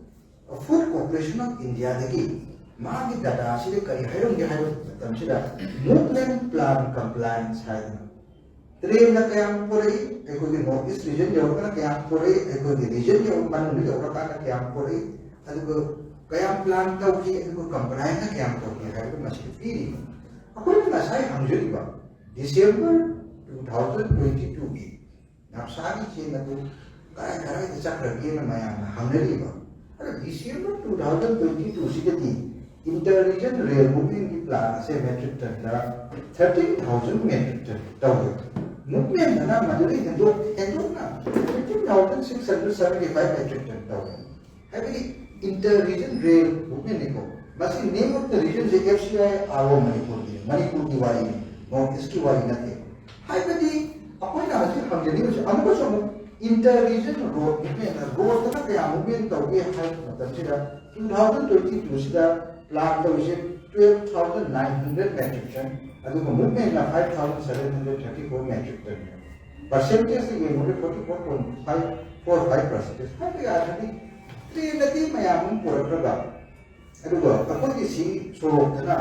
Food Corporation of Indiaꯗꯒꯤ ꯃꯥꯒꯤ dataꯁꯤꯗ ꯀꯔꯤ ꯍꯥꯏꯔꯝꯒꯦ ꯍꯥꯏꯕ ꯃꯇꯝꯁꯤꯗ, movement plan compliance ꯍꯥꯏꯗꯅ trainꯅ ꯀꯌꯥꯝ ꯄꯨꯔꯛꯏ, ꯑꯩꯈꯣꯏꯒꯤ North East region ꯌꯧꯔꯒꯅ ꯀꯌꯥꯝ ꯄꯨꯔꯛꯏ, ꯑꯩꯈꯣꯏꯒꯤ region ꯌꯧ-, ꯃꯅꯨꯡꯗ ꯌꯧꯔꯀꯥꯟꯗ ꯀꯌꯥꯝ ꯄꯨꯔꯛꯏ, ꯑꯗꯨꯒ ꯀꯌꯥꯝ plan ꯇꯧꯈꯤ, ꯑꯗꯨꯒ complianceꯅ ꯀꯌꯥꯝ ꯇꯧꯈꯤ ꯍꯥꯏꯕꯗꯨ ꯃꯁꯤꯗ ꯄꯤꯔꯤ꯫ ꯑꯩꯈꯣꯏꯅ ꯉꯁꯥꯏ ꯍꯪꯖꯔꯤꯕ December two thousand twenty twoꯒꯤ ꯅꯞꯁꯥꯒꯤ ꯆꯦꯡ ꯑꯗꯨ ꯀꯗꯥꯏ ꯀꯗꯥꯏꯗ ꯆꯠꯈ꯭ꯔꯒꯦꯅ ꯃꯌꯥꯝꯅ ꯍꯪꯅꯔꯤꯕ, ꯑꯗꯣ December two thousand twenty twoꯁꯤꯗꯗꯤ inter-region rail movementꯀꯤ plan ꯑꯁꯦ metric tonꯗ thirteen thousand metric ton ꯇꯧꯋꯦ꯫ Movementꯅ ꯃꯗꯨꯗꯩ ꯍꯦꯟꯗꯣꯛ ꯍꯦꯟꯗꯣꯛꯅ fifteen thousand six hundred seventy five metric ton ꯇꯧꯋꯦ꯫ ꯍꯥꯏꯕꯗꯤ inter-region rail movementꯅꯤꯀꯣ꯫ ꯃꯁꯤ name of the regionꯁꯦ F C I R O ꯃꯅꯤꯄꯨꯔꯒꯤꯅꯤ, ꯃꯅꯤꯄꯨꯔꯒꯤ ꯋꯥꯔꯤꯅꯤ, North Eastꯀꯤ ꯋꯥꯔꯤ ꯅꯠꯇꯦ꯫ ꯍꯥꯏꯕꯗꯤ ꯑꯩꯈꯣꯏꯅ ꯍꯧꯖꯤꯛ ꯍꯪꯖꯅꯤꯡꯕꯁꯦ ꯑꯃꯨꯛꯀꯁꯨ ꯑꯃꯨꯛ Inter region road movement, road ꯇꯅ ꯀꯌꯥ movement ꯇꯧꯒꯦ ꯍꯥꯏꯕ ꯃꯇꯝꯁꯤꯗ, two thousand twenty two ꯁꯤꯗ plan ꯇꯧꯔꯤꯁꯦ twelve thousand nine hundred metric ton, ꯑꯗꯨꯒ movement ꯅ five thousand seven hundred thirty four metric ton꯫ Percentage ꯇ ꯌꯦꯡꯕꯗ forty four point five four five percentage꯫ ꯍꯥꯏꯕ ꯌꯥꯔꯒꯗꯤ train ꯅꯗꯤ ꯃꯌꯥꯝ ꯑꯃ ꯄꯨꯔꯛꯈ꯭ꯔꯒ, ꯑꯗꯨꯒ ꯑꯩꯈꯣꯏꯒꯤ ꯁꯤ ꯁꯣꯔꯣꯛꯇꯅ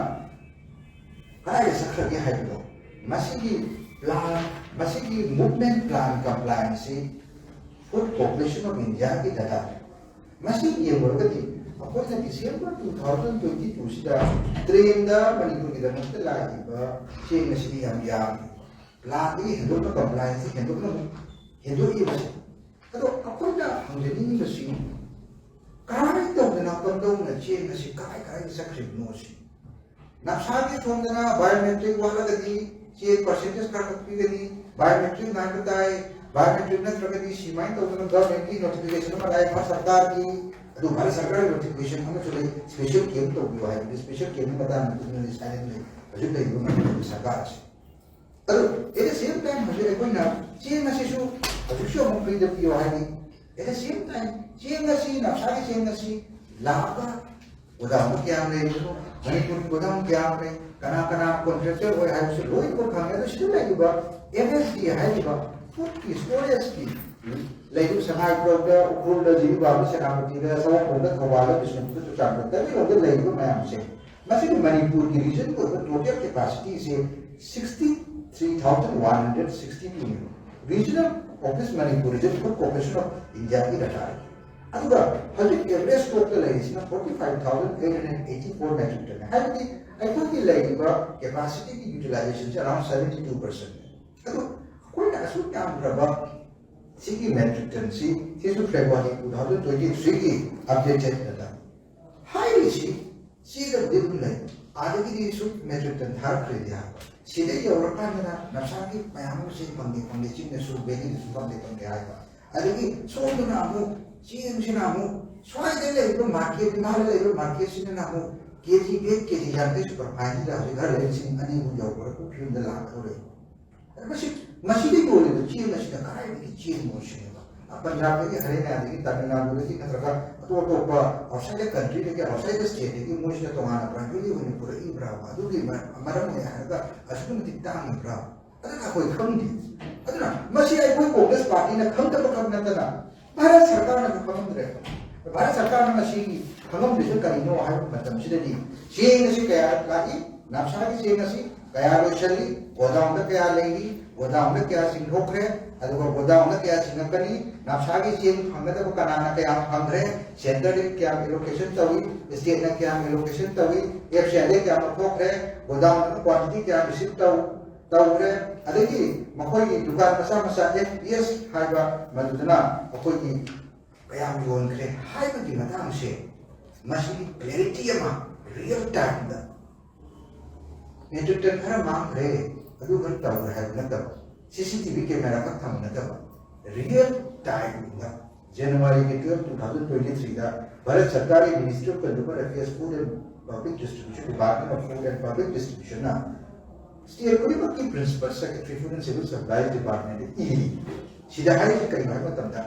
ꯀꯗꯥꯏꯗ ꯆꯠꯈ꯭ꯔꯒꯦ ꯍꯥꯏꯕꯗꯣ, ꯃꯁꯤꯒꯤ plan, ꯃꯁꯤꯒꯤ movement plan compliance ꯁꯤ Food Corporation of India ꯒꯤ data ꯅꯤ꯫ ꯃꯁꯤ ꯌꯦꯡꯂꯨꯔꯒꯗꯤ ꯑꯩꯈꯣꯏꯅ December two thousand twenty two ꯁꯤꯗ train ꯗ ꯃꯅꯤꯄꯨꯔꯒꯤꯗꯃꯛꯇ ꯂꯥꯛꯏꯕ ꯆꯦꯡ ꯑꯁꯤꯗꯤ ꯌꯥꯝ ꯌꯥꯝꯃꯤ꯫ Plan ꯗꯒꯤ ꯍꯦꯟꯗꯣꯛꯅ compliance ꯁꯤ ꯍꯦꯟꯗꯣꯛꯅ ꯑꯃꯨꯛ ꯍꯦꯟꯗꯣꯛꯏꯕꯁꯦ꯫ ꯑꯗꯣ ꯑꯩꯈꯣꯏꯅ ꯍꯪꯖꯅꯤꯡꯉꯤꯕꯁꯤ, ꯀꯃꯥꯏꯅ ꯇꯧꯗꯅ ꯀꯝꯗꯧꯅ ꯆꯦꯡ ꯑꯁꯤ ꯀꯗꯥꯏ ꯀꯗꯥꯏꯗ ꯆꯠꯈ꯭ꯔꯤꯕꯅꯣ ꯁꯤ? ꯅꯞꯁꯥꯒꯤ ꯁꯣꯝꯗꯅ biometric ꯋꯥꯠꯂꯒꯗꯤ ꯆꯦꯡ percentage ꯈꯔ ꯈꯛ ꯄꯤꯒꯅꯤ, biometric ꯉꯥꯏꯕ ꯇꯥꯏ, biometric ꯅꯠꯇ꯭ꯔꯒꯗꯤ ꯁꯨꯃꯥꯏꯅ ꯇꯧꯗꯅ government ꯀꯤ notification ꯑꯃ ꯂꯥꯛꯑꯦ, ꯚꯥꯔꯠ ꯁꯔꯀꯥꯔꯒꯤ, ꯑꯗꯨ ꯚꯥꯔꯠ ꯁꯔꯀꯥꯔꯒꯤ notification ꯑꯃꯁꯨ ꯂꯩ, special camp ꯇꯧꯕꯤꯌꯨ ꯍꯥꯏꯕꯗꯤ special camp ꯀꯤ ꯃꯇꯥꯡꯗ ꯀꯨꯞꯅ ꯂꯩ, silent ꯂꯩ ꯍꯧꯖꯤꯛ ꯂꯩꯔꯤꯕ ꯃꯅꯤꯄꯨꯔꯒꯤ ꯁꯔꯀꯥꯔ ꯑꯁꯤ꯫ ꯑꯗꯨ at the same time ꯍꯧꯖꯤꯛ ꯑꯩꯈꯣꯏꯅ ꯆꯦꯡ ꯑꯁꯤꯁꯨ ꯍꯧꯖꯤꯛꯁꯨ ꯑꯃꯨꯛ free ꯗ ꯄꯤꯌꯣ ꯍꯥꯏꯔꯤ꯫ At the same time ꯆꯦꯡ ꯑꯁꯤ, ꯅꯞꯁꯥꯒꯤ ꯆꯦꯡ ꯑꯁꯤ ꯂꯥꯛꯑꯒ ꯒꯣꯗꯥꯎꯟꯗ ꯀꯌꯥꯝ ꯂꯩꯔꯤꯕꯅꯣ, ꯃꯅꯤꯄꯨꯔꯒꯤ ꯒꯣꯗꯥꯎꯟ ꯀꯌꯥꯝ ꯂꯩ, ꯀꯅꯥ ꯀꯅꯥ contractor ꯑꯣꯏ ꯍꯥꯏꯕꯁꯤ ꯂꯣꯏꯅꯃꯛ ꯈꯪꯉꯦ꯫ ꯑꯗꯨ ꯁꯤꯗ ꯂꯩꯔꯤꯕ M S D ꯍꯥꯏꯔꯤꯕ food ꯀꯤ, storage ꯀꯤ ꯂꯩꯔꯤꯕ ꯁꯉꯥꯏꯄ꯭ꯔꯧꯗ, ꯎꯈ꯭ꯔꯨꯜꯗ, ꯖꯤꯔꯤꯕꯥꯝꯗ, ꯁꯦꯅꯥꯄꯇꯤꯗ, ꯁꯑꯣꯝꯕꯨꯡꯗ, ꯊꯧꯕꯥꯜꯗ, ꯕꯤꯁꯅꯨꯄꯨꯔꯗ, ꯆꯨꯔꯆꯥꯟꯄꯨꯔ, ꯇꯃꯦꯡꯂꯣꯡꯗ ꯂꯩꯔꯤꯕ ꯃꯌꯥꯝꯁꯦ, ꯃꯁꯤꯒꯤ ꯃꯅꯤꯄꯨꯔꯒꯤ region ꯒꯤ ꯑꯣꯏꯕ total capacity ꯁꯦ sixty three thousand one hundred sixty two ꯅꯤ꯫ Regional Office Manipur Region, Food Corporation of India ꯒꯤ data ꯅꯤ꯫ ꯑꯗꯨꯒ ꯍꯧꯖꯤꯛ average stock ꯇ ꯂꯩꯔꯤꯁꯤꯅ forty five thousand eight hundred eighty four metric ton ꯅꯤ꯫ ꯍꯥꯏꯕꯗꯤ ꯑꯩꯈꯣꯏꯒꯤ ꯂꯩꯔꯤꯕ capacity ꯒꯤ utilization ꯁꯦ around seventy two percent ꯅꯤ꯫ ꯑꯗꯨ ꯑꯩꯈꯣꯏꯅ ꯑꯁꯨꯛ ꯌꯥꯝꯈ꯭ꯔꯕ ꯁꯤꯒꯤ metric ton ꯁꯤ, ꯁꯤꯁꯨ February two thousand twenty three ꯒꯤ updated data ꯅꯤ꯫ ꯍꯥꯏꯔꯤꯁꯤ ꯆꯦꯗꯕꯨꯗꯤ ꯑꯗꯨꯝ ꯂꯩ, ꯑꯥꯗꯒꯤꯗꯤ ꯁꯨꯝ metric ton ꯊꯥꯔꯛꯈ꯭ꯔꯦꯗꯤ ꯍꯥꯏꯕ, ꯁꯤꯗ ꯌꯧꯔꯀꯥꯟꯗꯅ ꯅꯞꯁꯥꯒꯤ ꯃꯌꯥꯝ ꯑꯃ ꯆꯦꯡ ꯐꯪꯗꯦ, ꯐꯪꯗꯦ, ꯆꯤꯡꯗꯁꯨ, valley ꯗꯁꯨ ꯐꯪꯗꯦ, ꯐꯪꯗꯦ ꯍꯥꯏꯕ꯫ ꯑꯗꯒꯤ ꯁꯣꯝꯗꯅ ꯑꯃꯨꯛ ꯆꯦꯡꯁꯤꯅ ꯑꯃꯨꯛ ꯁ꯭ꯋꯥꯏꯗ ꯂꯩꯔꯤꯕ market, ꯏꯝꯐꯥꯜꯗ ꯂꯩꯔꯤꯕ market ꯁꯤꯗꯅ ꯑꯃꯨꯛ K G, bag K G ꯌꯥꯡꯈꯩ superfine ꯁꯤꯗ ꯍꯧꯖꯤꯛ ꯈꯔ ꯂꯩꯔꯤꯁꯤꯡ ꯑꯅꯤ ꯑꯍꯨꯝ ꯌꯧꯕꯗ ꯐꯤꯕꯝꯗ ꯂꯥꯛꯀꯗꯧꯔꯦ꯫ ꯑꯗ ꯃꯁꯤ, ꯃꯁꯤꯗ ꯌꯣꯜꯂꯤꯕ ꯆꯦꯡ ꯑꯁꯤꯅ ꯀꯗꯥꯏꯗꯒꯤ ꯆꯦꯡꯅꯣ ꯁꯤꯅꯦꯕ꯫ ꯄꯟꯖꯥꯕꯇꯒꯤ, ꯍꯔꯤꯌꯥꯅꯥꯗꯒꯤ, ꯇꯥꯃꯤꯜ ꯅꯥꯗꯨꯗꯒꯤ ꯅꯠꯇ꯭ꯔꯒ ꯑꯇꯣꯞ ꯑꯇꯣꯞꯄ ꯑꯥꯎꯠꯁꯥꯏꯠ ꯗ ꯀꯟꯇ꯭ꯔꯤꯗꯒꯤ, ꯑꯥꯎꯠꯁꯥꯏꯠ ꯗ ꯁ꯭ꯇꯦꯠꯇꯒꯤ ꯃꯣꯏꯁꯤꯅ ꯇꯣꯉꯥꯟꯅ ꯄ꯭ꯔꯥꯏꯚꯦꯠꯂꯤ ꯑꯣꯏꯅ ꯄꯨꯔꯛꯏꯕ꯭ꯔꯥ? ꯑꯗꯨꯒꯤ ꯃꯔꯝ ꯑꯣꯏꯅ ꯍꯥꯏꯔꯒ ꯑꯁꯨꯛꯀꯤ ꯃꯇꯤꯛ ꯇꯥꯡꯉꯤꯕ꯭ꯔꯥ? ꯑꯗꯨꯅ ꯑꯩꯈꯣꯏ ꯈꯪꯗꯦ꯫ ꯑꯗꯨꯅ ꯃꯁꯤ ꯑꯩꯈꯣꯏ ꯀꯣꯡꯒ꯭ꯔꯦꯁ ꯄꯥꯔꯇꯤꯅ ꯈꯪꯗꯕ ꯈꯛ ꯅꯠꯇꯅ ꯚꯥꯔꯠ ꯁꯔꯀꯥꯔꯅꯁꯨ ꯈꯪꯉꯝꯗ꯭ꯔꯦ꯫ ꯚꯥꯔꯠ ꯁꯔꯀꯥꯔꯅ ꯃꯁꯤ ꯈꯪꯉꯝꯗ꯭ꯔꯤꯁꯦ ꯀꯔꯤꯅꯣ ꯍꯥꯏꯕ ꯃꯇꯝꯁꯤꯗꯗꯤ ꯆꯦꯡ ꯑꯁꯤ ꯀꯌꯥ ꯂꯥꯛꯏ, ꯅꯥꯞꯁꯥꯒꯤ ꯆꯦꯡ ꯑꯁꯤ ꯀꯌꯥ ꯂꯣꯏꯁꯤꯜꯂꯤ, ꯒꯣꯗꯥꯎꯟꯗ ꯀꯌꯥ ꯂꯩꯔꯤ, ꯒꯣꯗꯥꯎꯟꯗ ꯀꯌꯥ ꯆꯤꯡꯊꯣꯛꯈ꯭ꯔꯦ, ꯑꯗꯨꯒ ꯒꯣꯗꯥꯎꯟꯗ ꯀꯌꯥ ꯆꯤꯡꯉꯛꯀꯅꯤ, ꯅꯥꯞꯁꯥꯒꯤ ꯆꯦꯡ ꯐꯪꯒꯗꯕ ꯀꯅꯥꯅ ꯀꯌꯥ ꯐꯪꯈ꯭ꯔꯦ, ꯁꯦꯟꯇꯔꯗꯒꯤ ꯀꯌꯥꯝ ꯑꯦꯂꯣꯀꯦꯁꯟ ꯇꯧꯏ, ꯁ꯭ꯇꯦꯠꯅ ꯀꯌꯥꯝ ꯑꯦꯂꯣꯀꯦꯁꯟ ꯇꯧꯏ, ꯑꯦꯐ ꯁꯤ ꯑꯥꯏꯗ ꯀꯌꯥꯝ ꯂꯧꯊꯣꯛꯈ꯭ꯔꯦ, ꯒꯣꯗꯥꯎꯟꯗꯅ ꯀ꯭ꯋꯥꯟꯇꯤꯇꯤ ꯀꯌꯥꯝ ꯔꯤꯁꯤꯞ ꯇꯧ ꯇꯧꯈ꯭ꯔꯦ, ꯑꯗꯒꯤ ꯃꯈꯣꯏꯒꯤ ꯗꯨꯀꯥꯟ ꯃꯆꯥ ꯃꯆꯥ, ꯑꯦꯐ ꯄꯤ ꯑꯦꯁ ꯍꯥꯏꯕ, ꯃꯗꯨꯗꯅ ꯑꯩꯈꯣꯏꯒꯤ ꯀꯌꯥꯝ ꯌꯣꯟꯈ꯭ꯔꯦ ꯍꯥꯏꯕꯒꯤ ꯃꯇꯥꯡꯁꯦ, ꯃꯁꯤꯒꯤ ꯀ꯭ꯂꯦꯔꯤꯇꯤ ꯑꯃ ꯔꯤꯌꯦꯜ ꯇꯥꯏꯝꯗ ꯃꯦꯇ꯭ꯔꯤꯛ ꯇꯟ ꯈꯔ ꯃꯥꯡꯈ꯭ꯔꯦ, ꯑꯗꯨ ꯈꯔ ꯇꯧꯈ꯭ꯔꯦ ꯍꯥꯏꯕ ꯅꯠꯇꯕ, ꯁꯤ ꯁꯤ ꯇꯤ ꯚꯤ ꯀꯦꯃꯦꯔꯥ ꯈꯛ ꯊꯝꯕ ꯅꯠꯇꯕ, ꯔꯤꯌꯦꯜ ꯇꯥꯏꯝꯗ ꯖꯅꯋꯥꯔꯤꯒꯤ twelve, two thousand twenty three ꯗ ꯚꯥꯔꯠ ꯁꯔꯀꯥꯔꯒꯤ Ministry of Consumer Affairs, Food and Public Distribution, Department of Food and Public Distribution ꯅ ꯁ꯭ꯇꯦꯠ ꯈꯨꯗꯤꯡꯃꯛꯀꯤ Principal Secretary, Food and Civil Supplies Department ꯗ ꯏꯔꯤ꯫ ꯁꯤꯗ ꯍꯥꯏꯔꯤꯁꯤ ꯀꯔꯤꯅꯣ ꯍꯥꯏꯕ ꯃꯇꯝꯗ,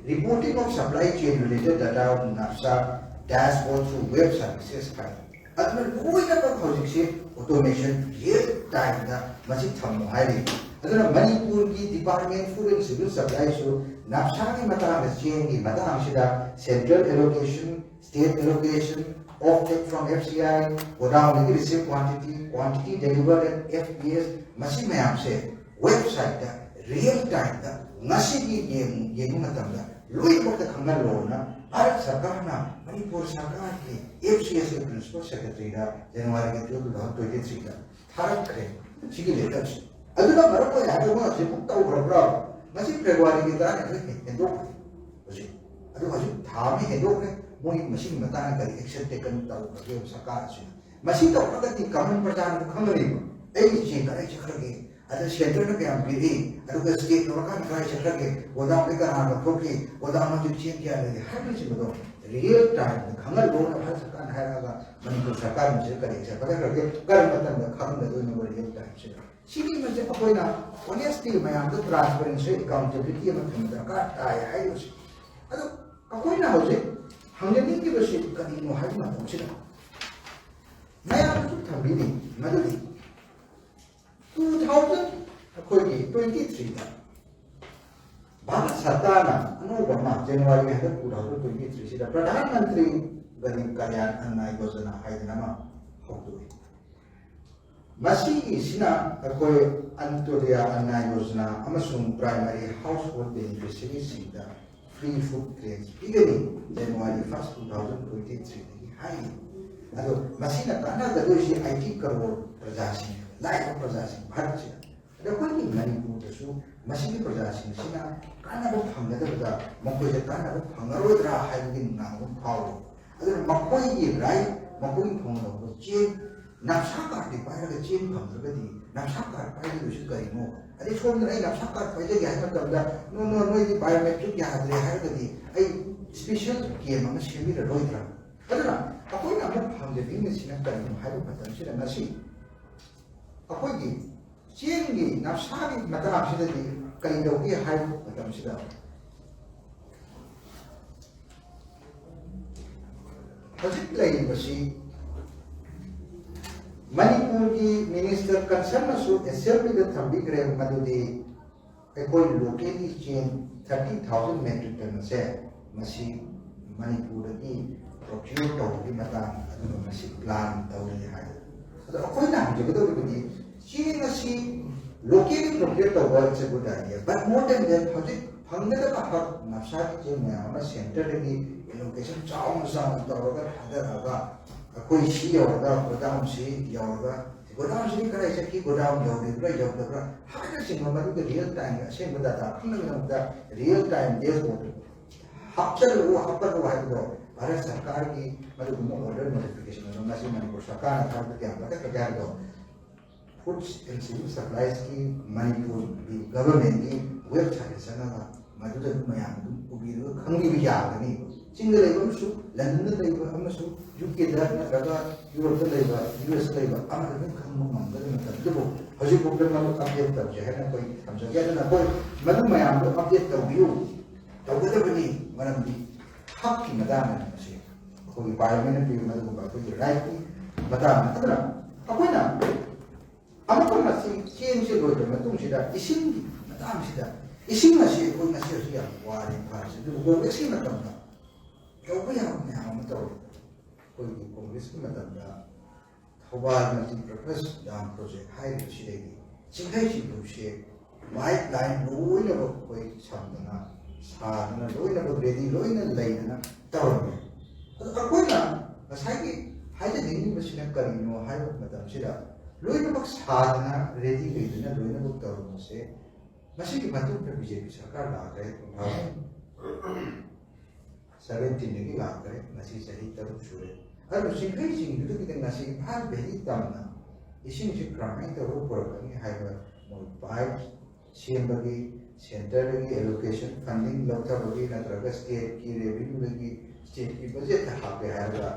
reporting of supply chain related data on NAFSA dashboard through web services ꯍꯥꯏ꯫ ꯑꯗꯨꯅ ꯂꯣꯏꯅꯃꯛ ꯍꯧꯖꯤꯛꯁꯦ ꯑꯣꯇꯣꯃꯦꯁꯟ, ꯔꯤꯌꯦꯜ ꯇꯥꯏꯝꯗ ꯃꯁꯤ ꯊꯝꯃꯨ ꯍꯥꯏꯔꯤ꯫ ꯑꯗꯨꯅ ꯃꯅꯤꯄꯨꯔꯒꯤ Department Food and Civil Supply ꯁꯨ ꯅꯥꯞꯁꯥꯒꯤ ꯃꯇꯥꯡꯗ, ꯆꯦꯡꯒꯤ ꯃꯇꯥꯡꯁꯤꯗ central allocation, state allocation, offtake from F C I, ꯒꯣꯗꯥꯎꯟꯗꯒꯤ receive quantity, quantity delivered at F P S, ꯃꯁꯤ ꯃꯌꯥꯝꯁꯦ ꯋꯦꯕꯁꯥꯏꯠꯇ ꯔꯤꯌꯦꯜ ꯇꯥꯏꯝꯗ ꯉꯁꯤꯒꯤ ꯌꯦꯡ-, ꯌꯦꯡꯕ ꯃꯇꯝꯗ ꯂꯣꯏꯅꯃꯛꯇ ꯈꯪꯍꯜꯂꯣꯅ ꯚꯥꯔꯠ ꯁꯔꯀꯥꯔꯅ ꯃꯅꯤꯄꯨꯔ ꯁꯔꯀꯥꯔꯒꯤ F C S ꯀꯤ Principal Secretary ꯗ ꯖꯅꯋꯥꯔꯤꯒꯤ twelve, two thousand twenty three ꯗ ꯊꯥꯔꯛꯈ꯭ꯔꯦ, ꯁꯤꯒꯤ ꯂꯦꯇꯔꯁꯤ꯫ ꯑꯗꯨꯅ ꯃꯔꯝ ꯑꯣꯏꯅ ꯍꯥꯏꯔꯒ ꯃꯣꯏ ꯍꯧꯖꯤꯛ ꯕꯨꯛ ꯇꯧꯈ꯭ꯔꯕ꯭ꯔꯥ? ꯉꯁꯤ ꯐꯦꯕ꯭ꯔꯨꯋꯥꯔꯤꯒꯤ ꯇꯔꯥꯅꯤꯊꯣꯏ ꯍꯦꯟꯗꯣꯛꯈ꯭ꯔꯦ ꯍꯧꯖꯤꯛ꯫ ꯑꯗꯨ ꯍꯧꯖꯤꯛ ꯊꯥ ꯑꯃ ꯍꯦꯟꯗꯣꯛꯈ꯭ꯔꯦ, ꯃꯣꯏ ꯃꯁꯤꯒꯤ ꯃꯇꯥꯡꯗ ꯀꯔꯤ ꯑꯦꯛꯁꯟ ꯇꯦꯀꯟ ꯇꯧꯈ꯭ꯔꯒꯦ ꯁꯔꯀꯥꯔꯁꯤꯅ? ꯃꯁꯤ ꯇꯧꯔꯒꯗꯤ ꯀꯃꯟ ꯄ꯭ꯔꯖꯥꯅꯁꯨ ꯈꯪꯒꯅꯦꯕ, ꯑꯩꯒꯤ ꯆꯦꯡ ꯀꯗꯥꯏ ꯆꯠꯈ꯭ꯔꯒꯦ, ꯑꯗ ꯁꯦꯟꯇꯔꯅ ꯀꯌꯥꯝ ꯄꯤꯔꯤ, ꯑꯗꯨꯒ ꯁ꯭ꯇꯦꯠ ꯌꯧꯔꯀꯥꯟꯗ ꯀꯗꯥꯏ ꯆꯠꯈ꯭ꯔꯒꯦ, ꯒꯣꯗꯥꯎꯟꯗꯒꯤ ꯀꯅꯥꯅ ꯂꯧꯊꯣꯛꯈꯤ, ꯒꯣꯗꯥꯎꯟ ꯍꯧꯖꯤꯛ ꯆꯦꯡ ꯀꯌꯥ ꯂꯩꯔꯤ ꯍꯥꯏꯕꯅꯆꯤꯡꯕꯗꯣ ꯔꯤꯌꯦꯜ ꯇꯥꯏꯝꯗ ꯈꯪꯍꯜꯂꯣꯅ ꯚꯥꯔꯠ ꯁꯔꯀꯥꯔꯅ ꯍꯥꯏꯔꯛꯑꯒ ꯃꯅꯤꯄꯨꯔ ꯁꯔꯀꯥꯔꯅ ꯍꯧꯖꯤꯛ ꯀꯔꯦꯛꯁꯟ ꯐꯒꯠꯈ꯭ꯔꯒꯦ, ꯀꯔꯝꯕ ꯃꯇꯝꯗ ꯈꯪꯒꯗꯣꯏꯅꯣꯕ ꯔꯤꯌꯦꯜ ꯇꯥꯏꯝꯁꯤꯗ? ꯁꯤꯒꯤ ꯃꯁꯦ ꯑꯩꯈꯣꯏꯅ ꯑꯣꯅꯦꯁꯂꯤ ꯃꯌꯥꯝꯗ ꯇ꯭ꯔꯥꯟꯁꯄꯦꯔꯦꯟꯁꯤ, ꯑꯦꯀꯥꯎꯟꯇꯦꯕꯤꯂꯤꯇꯤ ꯑꯃ ꯊꯝꯕ ꯗꯔꯀꯥꯔ ꯇꯥꯏ ꯍꯥꯏꯔꯤꯕꯁꯤ꯫ ꯑꯗꯣ ꯑꯩꯈꯣꯏꯅ ꯍꯧꯖꯤꯛ ꯍꯪꯖꯅꯤꯡꯉꯤꯕꯁꯤ ꯀꯔꯤꯅꯣ ꯍꯥꯏꯕ ꯃꯇꯝꯁꯤꯗ ꯃꯌꯥꯝꯗꯁꯨ ꯊꯝꯕꯤꯅꯤꯡꯉꯤ ꯃꯗꯨꯗꯤ ꯇꯨ ꯊꯥꯎꯖꯟ ꯑꯩꯈꯣꯏꯒꯤ ꯇ꯭ꯋꯦꯟꯇꯤ ꯊ꯭ꯔꯤꯗ ꯚꯥꯔꯠ ꯁꯔꯀꯥꯔꯅ ꯑꯅꯧꯕ ꯑꯃ ꯖꯅꯋꯥꯔꯤ ꯍꯟꯗꯛ two thousand twenty ꯊ꯭ꯔꯤꯁꯤꯗ Pradhan Mantri Garib Kalyan ꯑꯟꯅ Yojana ꯍꯥꯏꯗꯅ ꯑꯃ ꯍꯧꯗꯣꯛꯏ꯫ ꯃꯁꯤꯒꯤꯁꯤꯅ ꯑꯩꯈꯣꯏ ꯑꯟꯇꯣꯗꯌꯥ ꯑꯟꯅ ꯌꯣꯖꯅꯥ ꯑꯃꯁꯨꯡ ꯄ꯭ꯔꯥꯏꯃꯥꯔꯤ ꯍꯥꯎꯁꯍꯣꯜ ꯕꯦꯅꯤꯐꯤꯁꯔꯤꯁꯤꯡꯗ ꯐ꯭ꯔꯤ ꯐꯨꯗ ꯒ꯭ꯔꯦꯟꯁ ꯄꯤꯒꯅꯤ January first two thousand twenty ꯊ꯭ꯔꯤꯗꯒꯤ ꯍꯥꯏꯔꯤ꯫ ꯑꯗꯣ ꯃꯁꯤꯅ ꯀꯥꯟꯅꯒꯗꯣꯏꯁꯤ ꯑꯩꯠꯇꯤ ꯀꯔꯣꯔ ꯄ꯭ꯔꯖꯥꯁꯤꯡ, ꯂꯥꯏꯔꯕ ꯄ꯭ꯔꯖꯥꯁꯤꯡ ꯚꯥꯔꯠꯁꯤꯗ꯫ ꯑꯗꯣ ꯑꯩꯈꯣꯏꯒꯤ ꯃꯅꯤꯄꯨꯔꯗꯁꯨ ꯃꯁꯤꯒꯤ ꯄ꯭ꯔꯖꯥꯁꯤꯡꯁꯤꯅ ꯀꯥꯟꯅꯕ ꯐꯪꯒꯗꯕꯗ ꯃꯈꯣꯏꯁꯦ ꯀꯥꯟꯅꯕ ꯐꯪꯉꯔꯣꯏꯗ꯭ꯔꯥ ꯍꯥꯏꯕꯒꯤ ꯅꯨꯡꯅꯥꯡꯕ ꯑꯃ ꯐꯥꯎꯔꯤ꯫ ꯑꯗꯨꯅ ꯃꯈꯣꯏꯒꯤ ꯔꯥꯏꯠ, ꯃꯈꯣꯏꯒꯤ ꯐꯪꯒꯗꯧꯕ ꯆꯦꯡ, ꯅꯞꯁꯥ ꯀꯥꯔꯗꯇꯤ ꯄꯥꯏꯔꯒ ꯆꯦꯡ ꯐꯪꯗ꯭ꯔꯒꯗꯤ ꯅꯞꯁꯥ ꯀꯥꯔꯗ ꯄꯥꯏꯔꯤꯗꯨꯁꯨ ꯀꯔꯤꯅꯣ? ꯑꯗꯩ ꯁꯣꯝꯗꯅ ꯑꯩ ꯅꯞꯁꯥ ꯀꯥꯔꯗ ꯄꯥꯏꯖꯒꯦ ꯍꯥꯏꯕ ꯃꯇꯝꯗ, "ꯅꯣ, ꯅꯣ, ꯅꯣꯏꯗꯤ ꯕꯥꯏꯑꯣꯃꯦꯇ꯭ꯔꯤꯛ ꯌꯥꯗ꯭ꯔꯦ" ꯍꯥꯏꯔꯒꯗꯤ ꯑꯩ ꯁ꯭ꯄꯦꯁꯦꯜ ꯀꯦꯝ ꯑꯃ ꯁꯦꯝꯕꯤꯔꯔꯣꯏꯗ꯭ꯔꯥ? ꯑꯗꯨꯅ ꯑꯩꯈꯣꯏꯅ ꯑꯃꯨꯛ ꯐꯪꯖꯅꯤꯡꯉꯤꯁꯤꯅ ꯀꯔꯤꯅꯣ ꯍꯥꯏꯕ ꯃꯇꯝꯁꯤꯗ ꯉꯁꯤ ꯑꯩꯈꯣꯏꯒꯤ ꯆꯦꯡꯒꯤ ꯅꯞꯁꯥꯒꯤ ꯃꯇꯥꯡꯁꯤꯗꯗꯤ ꯀꯔꯤ ꯇꯧꯒꯦ ꯍꯥꯏꯕ ꯃꯇꯝꯁꯤꯗ ꯍꯧꯖꯤꯛ ꯂꯩꯔꯤꯕꯁꯤ ꯃꯅꯤꯄꯨꯔꯒꯤ ꯃꯤꯅꯤꯁꯇꯔ ꯀꯟꯁꯔꯟꯅꯁꯨ ꯑꯦꯁꯦꯝꯕ꯭ꯂꯤꯗ ꯊꯝꯕꯤꯈ꯭ꯔꯦ, ꯃꯗꯨꯗꯤ ꯑꯩꯈꯣꯏ ꯂꯣꯀꯦꯜꯒꯤ ꯆꯦꯡ ꯊꯥꯔꯇꯤ ꯊꯥꯎꯖꯟ ꯃꯦꯇ꯭ꯔꯤꯛ ꯇꯟ ꯑꯁꯦ ꯃꯁꯤ ꯃꯅꯤꯄꯨꯔꯗꯒꯤ ꯄ꯭ꯔꯣꯀ꯭ꯌꯣꯔ ꯇꯧꯕꯒꯤ ꯃꯇꯥꯡ ꯑꯗꯨꯒ ꯃꯁꯤ ꯄ꯭ꯂꯥꯟ ꯇꯧꯔꯤ ꯍꯥꯏ꯫ ꯑꯗꯣ ꯑꯩꯈꯣꯏꯅ ꯍꯪꯖꯒꯗꯧꯔꯤꯕꯗꯤ ꯆꯦꯡ ꯑꯁꯤ ꯂꯣꯀꯦꯜꯂꯤ ꯄ꯭ꯔꯣꯀ꯭ꯌꯣꯔ ꯇꯧꯕ is a good idea, but more than that ꯍꯧꯖꯤꯛ ꯐꯪꯒꯗꯕ ꯍꯛ ꯅꯞꯁꯥꯒꯤ ꯆꯦꯡ ꯃꯌꯥꯝ ꯑꯃ ꯁꯦꯟꯇꯔꯗꯒꯤ ꯑꯦꯂꯣꯀꯦꯁꯟ ꯆꯥꯎꯅ ꯆꯥꯎꯅ ꯇꯧꯔꯒ ꯊꯥꯗꯔꯛꯑꯒ ꯑꯩꯈꯣꯏ ꯁꯤ ꯌꯧꯔꯒ ꯒꯣꯗꯥꯎꯟꯁꯤ ꯌꯧꯔꯒ ꯒꯣꯗꯥꯎꯟꯁꯤꯗꯤ ꯀꯗꯥꯏ ꯆꯠꯈꯤ, ꯒꯣꯗꯥꯎꯟ ꯌꯧꯔꯤꯕ꯭ꯔꯥ ꯌꯧꯗꯕ꯭ꯔꯥ ꯍꯥꯏꯕꯅꯆꯤꯡꯕ ꯃꯗꯨꯒꯤ ꯔꯤꯌꯦꯜ ꯇꯥꯏꯝꯒꯤ ꯑꯁꯦꯡꯕ ꯗꯥꯇꯥ ꯈꯪꯅꯕꯒꯤꯗꯃꯛꯇ ꯔꯤꯌꯦꯜ ꯇꯥꯏꯝ ꯗꯦꯁꯕꯣꯔꯗ ꯍꯥꯞꯆꯜꯂꯛꯎ, ꯍꯥꯞꯄꯛꯎ ꯍꯥꯏꯕꯗꯣ ꯚꯥꯔꯠ ꯁꯔꯀꯥꯔꯒꯤ ꯃꯗꯨꯒꯨꯝꯕ ꯑꯣꯔꯗꯔ ꯅꯣꯇꯤꯐꯤꯀꯦꯁꯟ ꯑꯗꯣ ꯃꯁꯤ ꯃꯅꯤꯄꯨꯔ ꯁꯔꯀꯥꯔꯅ ꯊꯕꯛꯇ ꯀꯌꯥꯝ ꯂꯧꯈꯠꯈ꯭ꯔꯒꯦ ꯍꯥꯏꯕꯗꯣ ꯐꯨꯗ ꯑꯦꯟ ꯁꯤꯚꯤꯜ ꯁꯄ꯭ꯂꯥꯏꯁꯀꯤ ꯃꯅꯤꯄꯨꯔꯒꯤ ꯒꯚꯔꯟꯃꯦꯟꯒꯤ ꯋꯦꯕꯁꯥꯏꯠꯇ ꯆꯪꯉꯒ ꯃꯗꯨꯗ ꯑꯗꯨꯝ ꯃꯌꯥꯝ ꯑꯗꯨꯝ ꯎꯕꯤꯔꯒ ꯈꯪꯕꯤꯕ ꯌꯥꯒꯅꯤ꯫ ꯆꯤꯡꯗ ꯂꯩꯕ ꯑꯃꯁꯨ, ꯂꯟꯗꯟꯗ ꯂꯩꯕ ꯑꯃꯁꯨ, ꯌꯨ ꯀꯦꯗ ꯅꯠꯇ꯭ꯔꯒ ꯌꯨꯔꯣꯞꯇ ꯂꯩꯕ, ꯌꯨ ꯑꯦꯁꯇ ꯂꯩꯕ ꯑꯃꯅ ꯑꯗꯨꯝ ꯈꯪꯕ ꯉꯝꯒꯗꯕ ꯃꯇꯝꯗꯨꯕꯨ ꯍꯧꯖꯤꯛꯐꯥꯎꯗ ꯃꯔꯨꯞ ꯑꯞꯗꯦꯠ ꯇꯧꯖꯩ ꯍꯥꯏꯅ ꯑꯩꯈꯣꯏ ꯊꯝꯖꯒꯦ꯫ ꯑꯗꯨꯅ ꯑꯩꯈꯣꯏ ꯃꯔꯨꯞ ꯃꯌꯥꯝꯗꯣ ꯑꯞꯗꯦꯠ ꯇꯧꯕꯤꯌꯨ, ꯇꯧꯒꯗꯕꯅꯤ꯫ ꯃꯔꯝꯗꯤ ꯍꯛꯀꯤ ꯃꯇꯥꯡꯗꯅꯤ ꯃꯁꯤ, ꯑꯩꯈꯣꯏꯒꯤ ꯄꯥꯔꯂꯤꯌꯥꯃꯦꯟꯅ ꯄꯤꯕ ꯃꯗꯨꯒꯨꯝꯕ ꯑꯩꯈꯣꯏꯒꯤ ꯔꯥꯏꯠꯀꯤ ꯃꯇꯥꯡ ꯑꯗꯨꯅ ꯑꯩꯈꯣꯏꯅ ꯑꯃꯨꯛꯀ ꯃꯁꯤ ꯆꯦꯡꯁꯦ ꯂꯣꯏꯔꯕ ꯃꯇꯨꯡꯁꯤꯗ ꯏꯁꯤꯡꯒꯤ ꯃꯇꯥꯡꯁꯤꯗ, ꯏꯁꯤꯡ ꯑꯁꯤ ꯑꯩꯈꯣꯏ ꯉꯁꯤ ꯍꯧꯖꯤꯛ ꯌꯥꯝ ꯋꯥꯔꯦ ꯏꯝꯐꯥꯜꯁꯦ꯫ ꯑꯗꯨꯕꯨ ꯀꯣꯡꯒ꯭ꯔꯦꯁꯀꯤ ꯃꯇꯝꯗ ꯇꯧꯕ ꯌꯥꯕ ꯃꯌꯥꯝ ꯑꯃ ꯇꯧꯔꯦ꯫ ꯑꯩꯈꯣꯏꯒꯤ ꯀꯣꯡꯒ꯭ꯔꯦꯁꯀꯤ ꯃꯇꯝꯗ ꯊꯧꯕꯥꯜ ꯃꯜꯇꯤꯄꯔꯄꯁ ꯗꯥꯝ ꯄ꯭ꯔꯣꯖꯦꯛ ꯍꯥꯏꯔꯤꯕꯁꯤꯗꯒꯤ ꯆꯤꯡꯈꯩ ꯆꯤꯡꯐꯧꯁꯦ ꯄꯥꯏꯞ ꯂꯥꯏꯟ ꯂꯣꯏꯅꯃꯛ ꯑꯩꯈꯣꯏ ꯁꯝꯗꯅ ꯁꯥꯗꯅ ꯂꯣꯏꯅꯃꯛ ꯔꯦꯗꯤ ꯂꯣꯏꯅ ꯂꯩꯗꯅ ꯇꯧꯔꯝꯃꯦ꯫ ꯑꯗꯣ ꯑꯩꯈꯣꯏꯅ ꯉꯁꯥꯏꯒꯤ ꯍꯥꯏꯖꯅꯤꯡꯉꯤꯕꯁꯤꯅ ꯀꯔꯤꯅꯣ ꯍꯥꯏꯕ ꯃꯇꯝꯁꯤꯗ ꯂꯣꯏꯅꯃꯛ ꯁꯥꯗꯅ ꯔꯦꯗꯤ ꯂꯩꯗꯅ ꯂꯣꯏꯅꯃꯛ ꯇꯧꯔꯝꯕꯁꯦ ꯃꯁꯤꯒꯤ ꯃꯇꯨꯡꯗ ꯕꯤ ꯖꯦ ꯄꯤ ꯁꯔꯀꯥꯔ ꯂꯥꯛꯈ꯭ꯔꯦ꯫ ꯁꯚꯦꯟꯇꯤꯟꯗꯒꯤ ꯂꯥꯛꯈ꯭ꯔꯦ, ꯉꯁꯤ ꯆꯍꯤ ꯇꯔꯨꯛ ꯁꯨꯔꯦ꯫ ꯑꯗꯨ ꯆꯤꯡꯈꯩꯁꯤꯡꯗꯨꯗꯒꯤꯗꯤ ꯉꯁꯤ ꯏꯝꯐꯥꯜ ꯚꯦꯂꯤ ꯇꯝꯅ ꯏꯁꯤꯡꯁꯤ ꯀꯔꯝꯍꯥꯏꯅ ꯇꯧꯔꯒ ꯄꯨꯔꯛꯀꯅꯤ ꯍꯥꯏꯕ ꯃꯣꯏ ꯄꯥꯏꯞ ꯁꯦꯝꯕꯒꯤ, ꯁꯦꯟꯇꯔꯗꯒꯤ ꯑꯦꯂꯣꯀꯦꯁꯟ ꯐꯟꯗꯤꯡ ꯂꯧꯊꯕꯒꯤ ꯅꯠꯇ꯭ꯔꯒ ꯁ꯭ꯇꯦꯠꯀꯤ ꯔꯦꯚꯤꯅ꯭ꯌꯨꯗꯒꯤ ꯁ꯭ꯇꯦꯠꯀꯤ ꯕꯖꯦꯠꯇ ꯍꯥꯞꯀꯦ ꯍꯥꯏꯔꯒ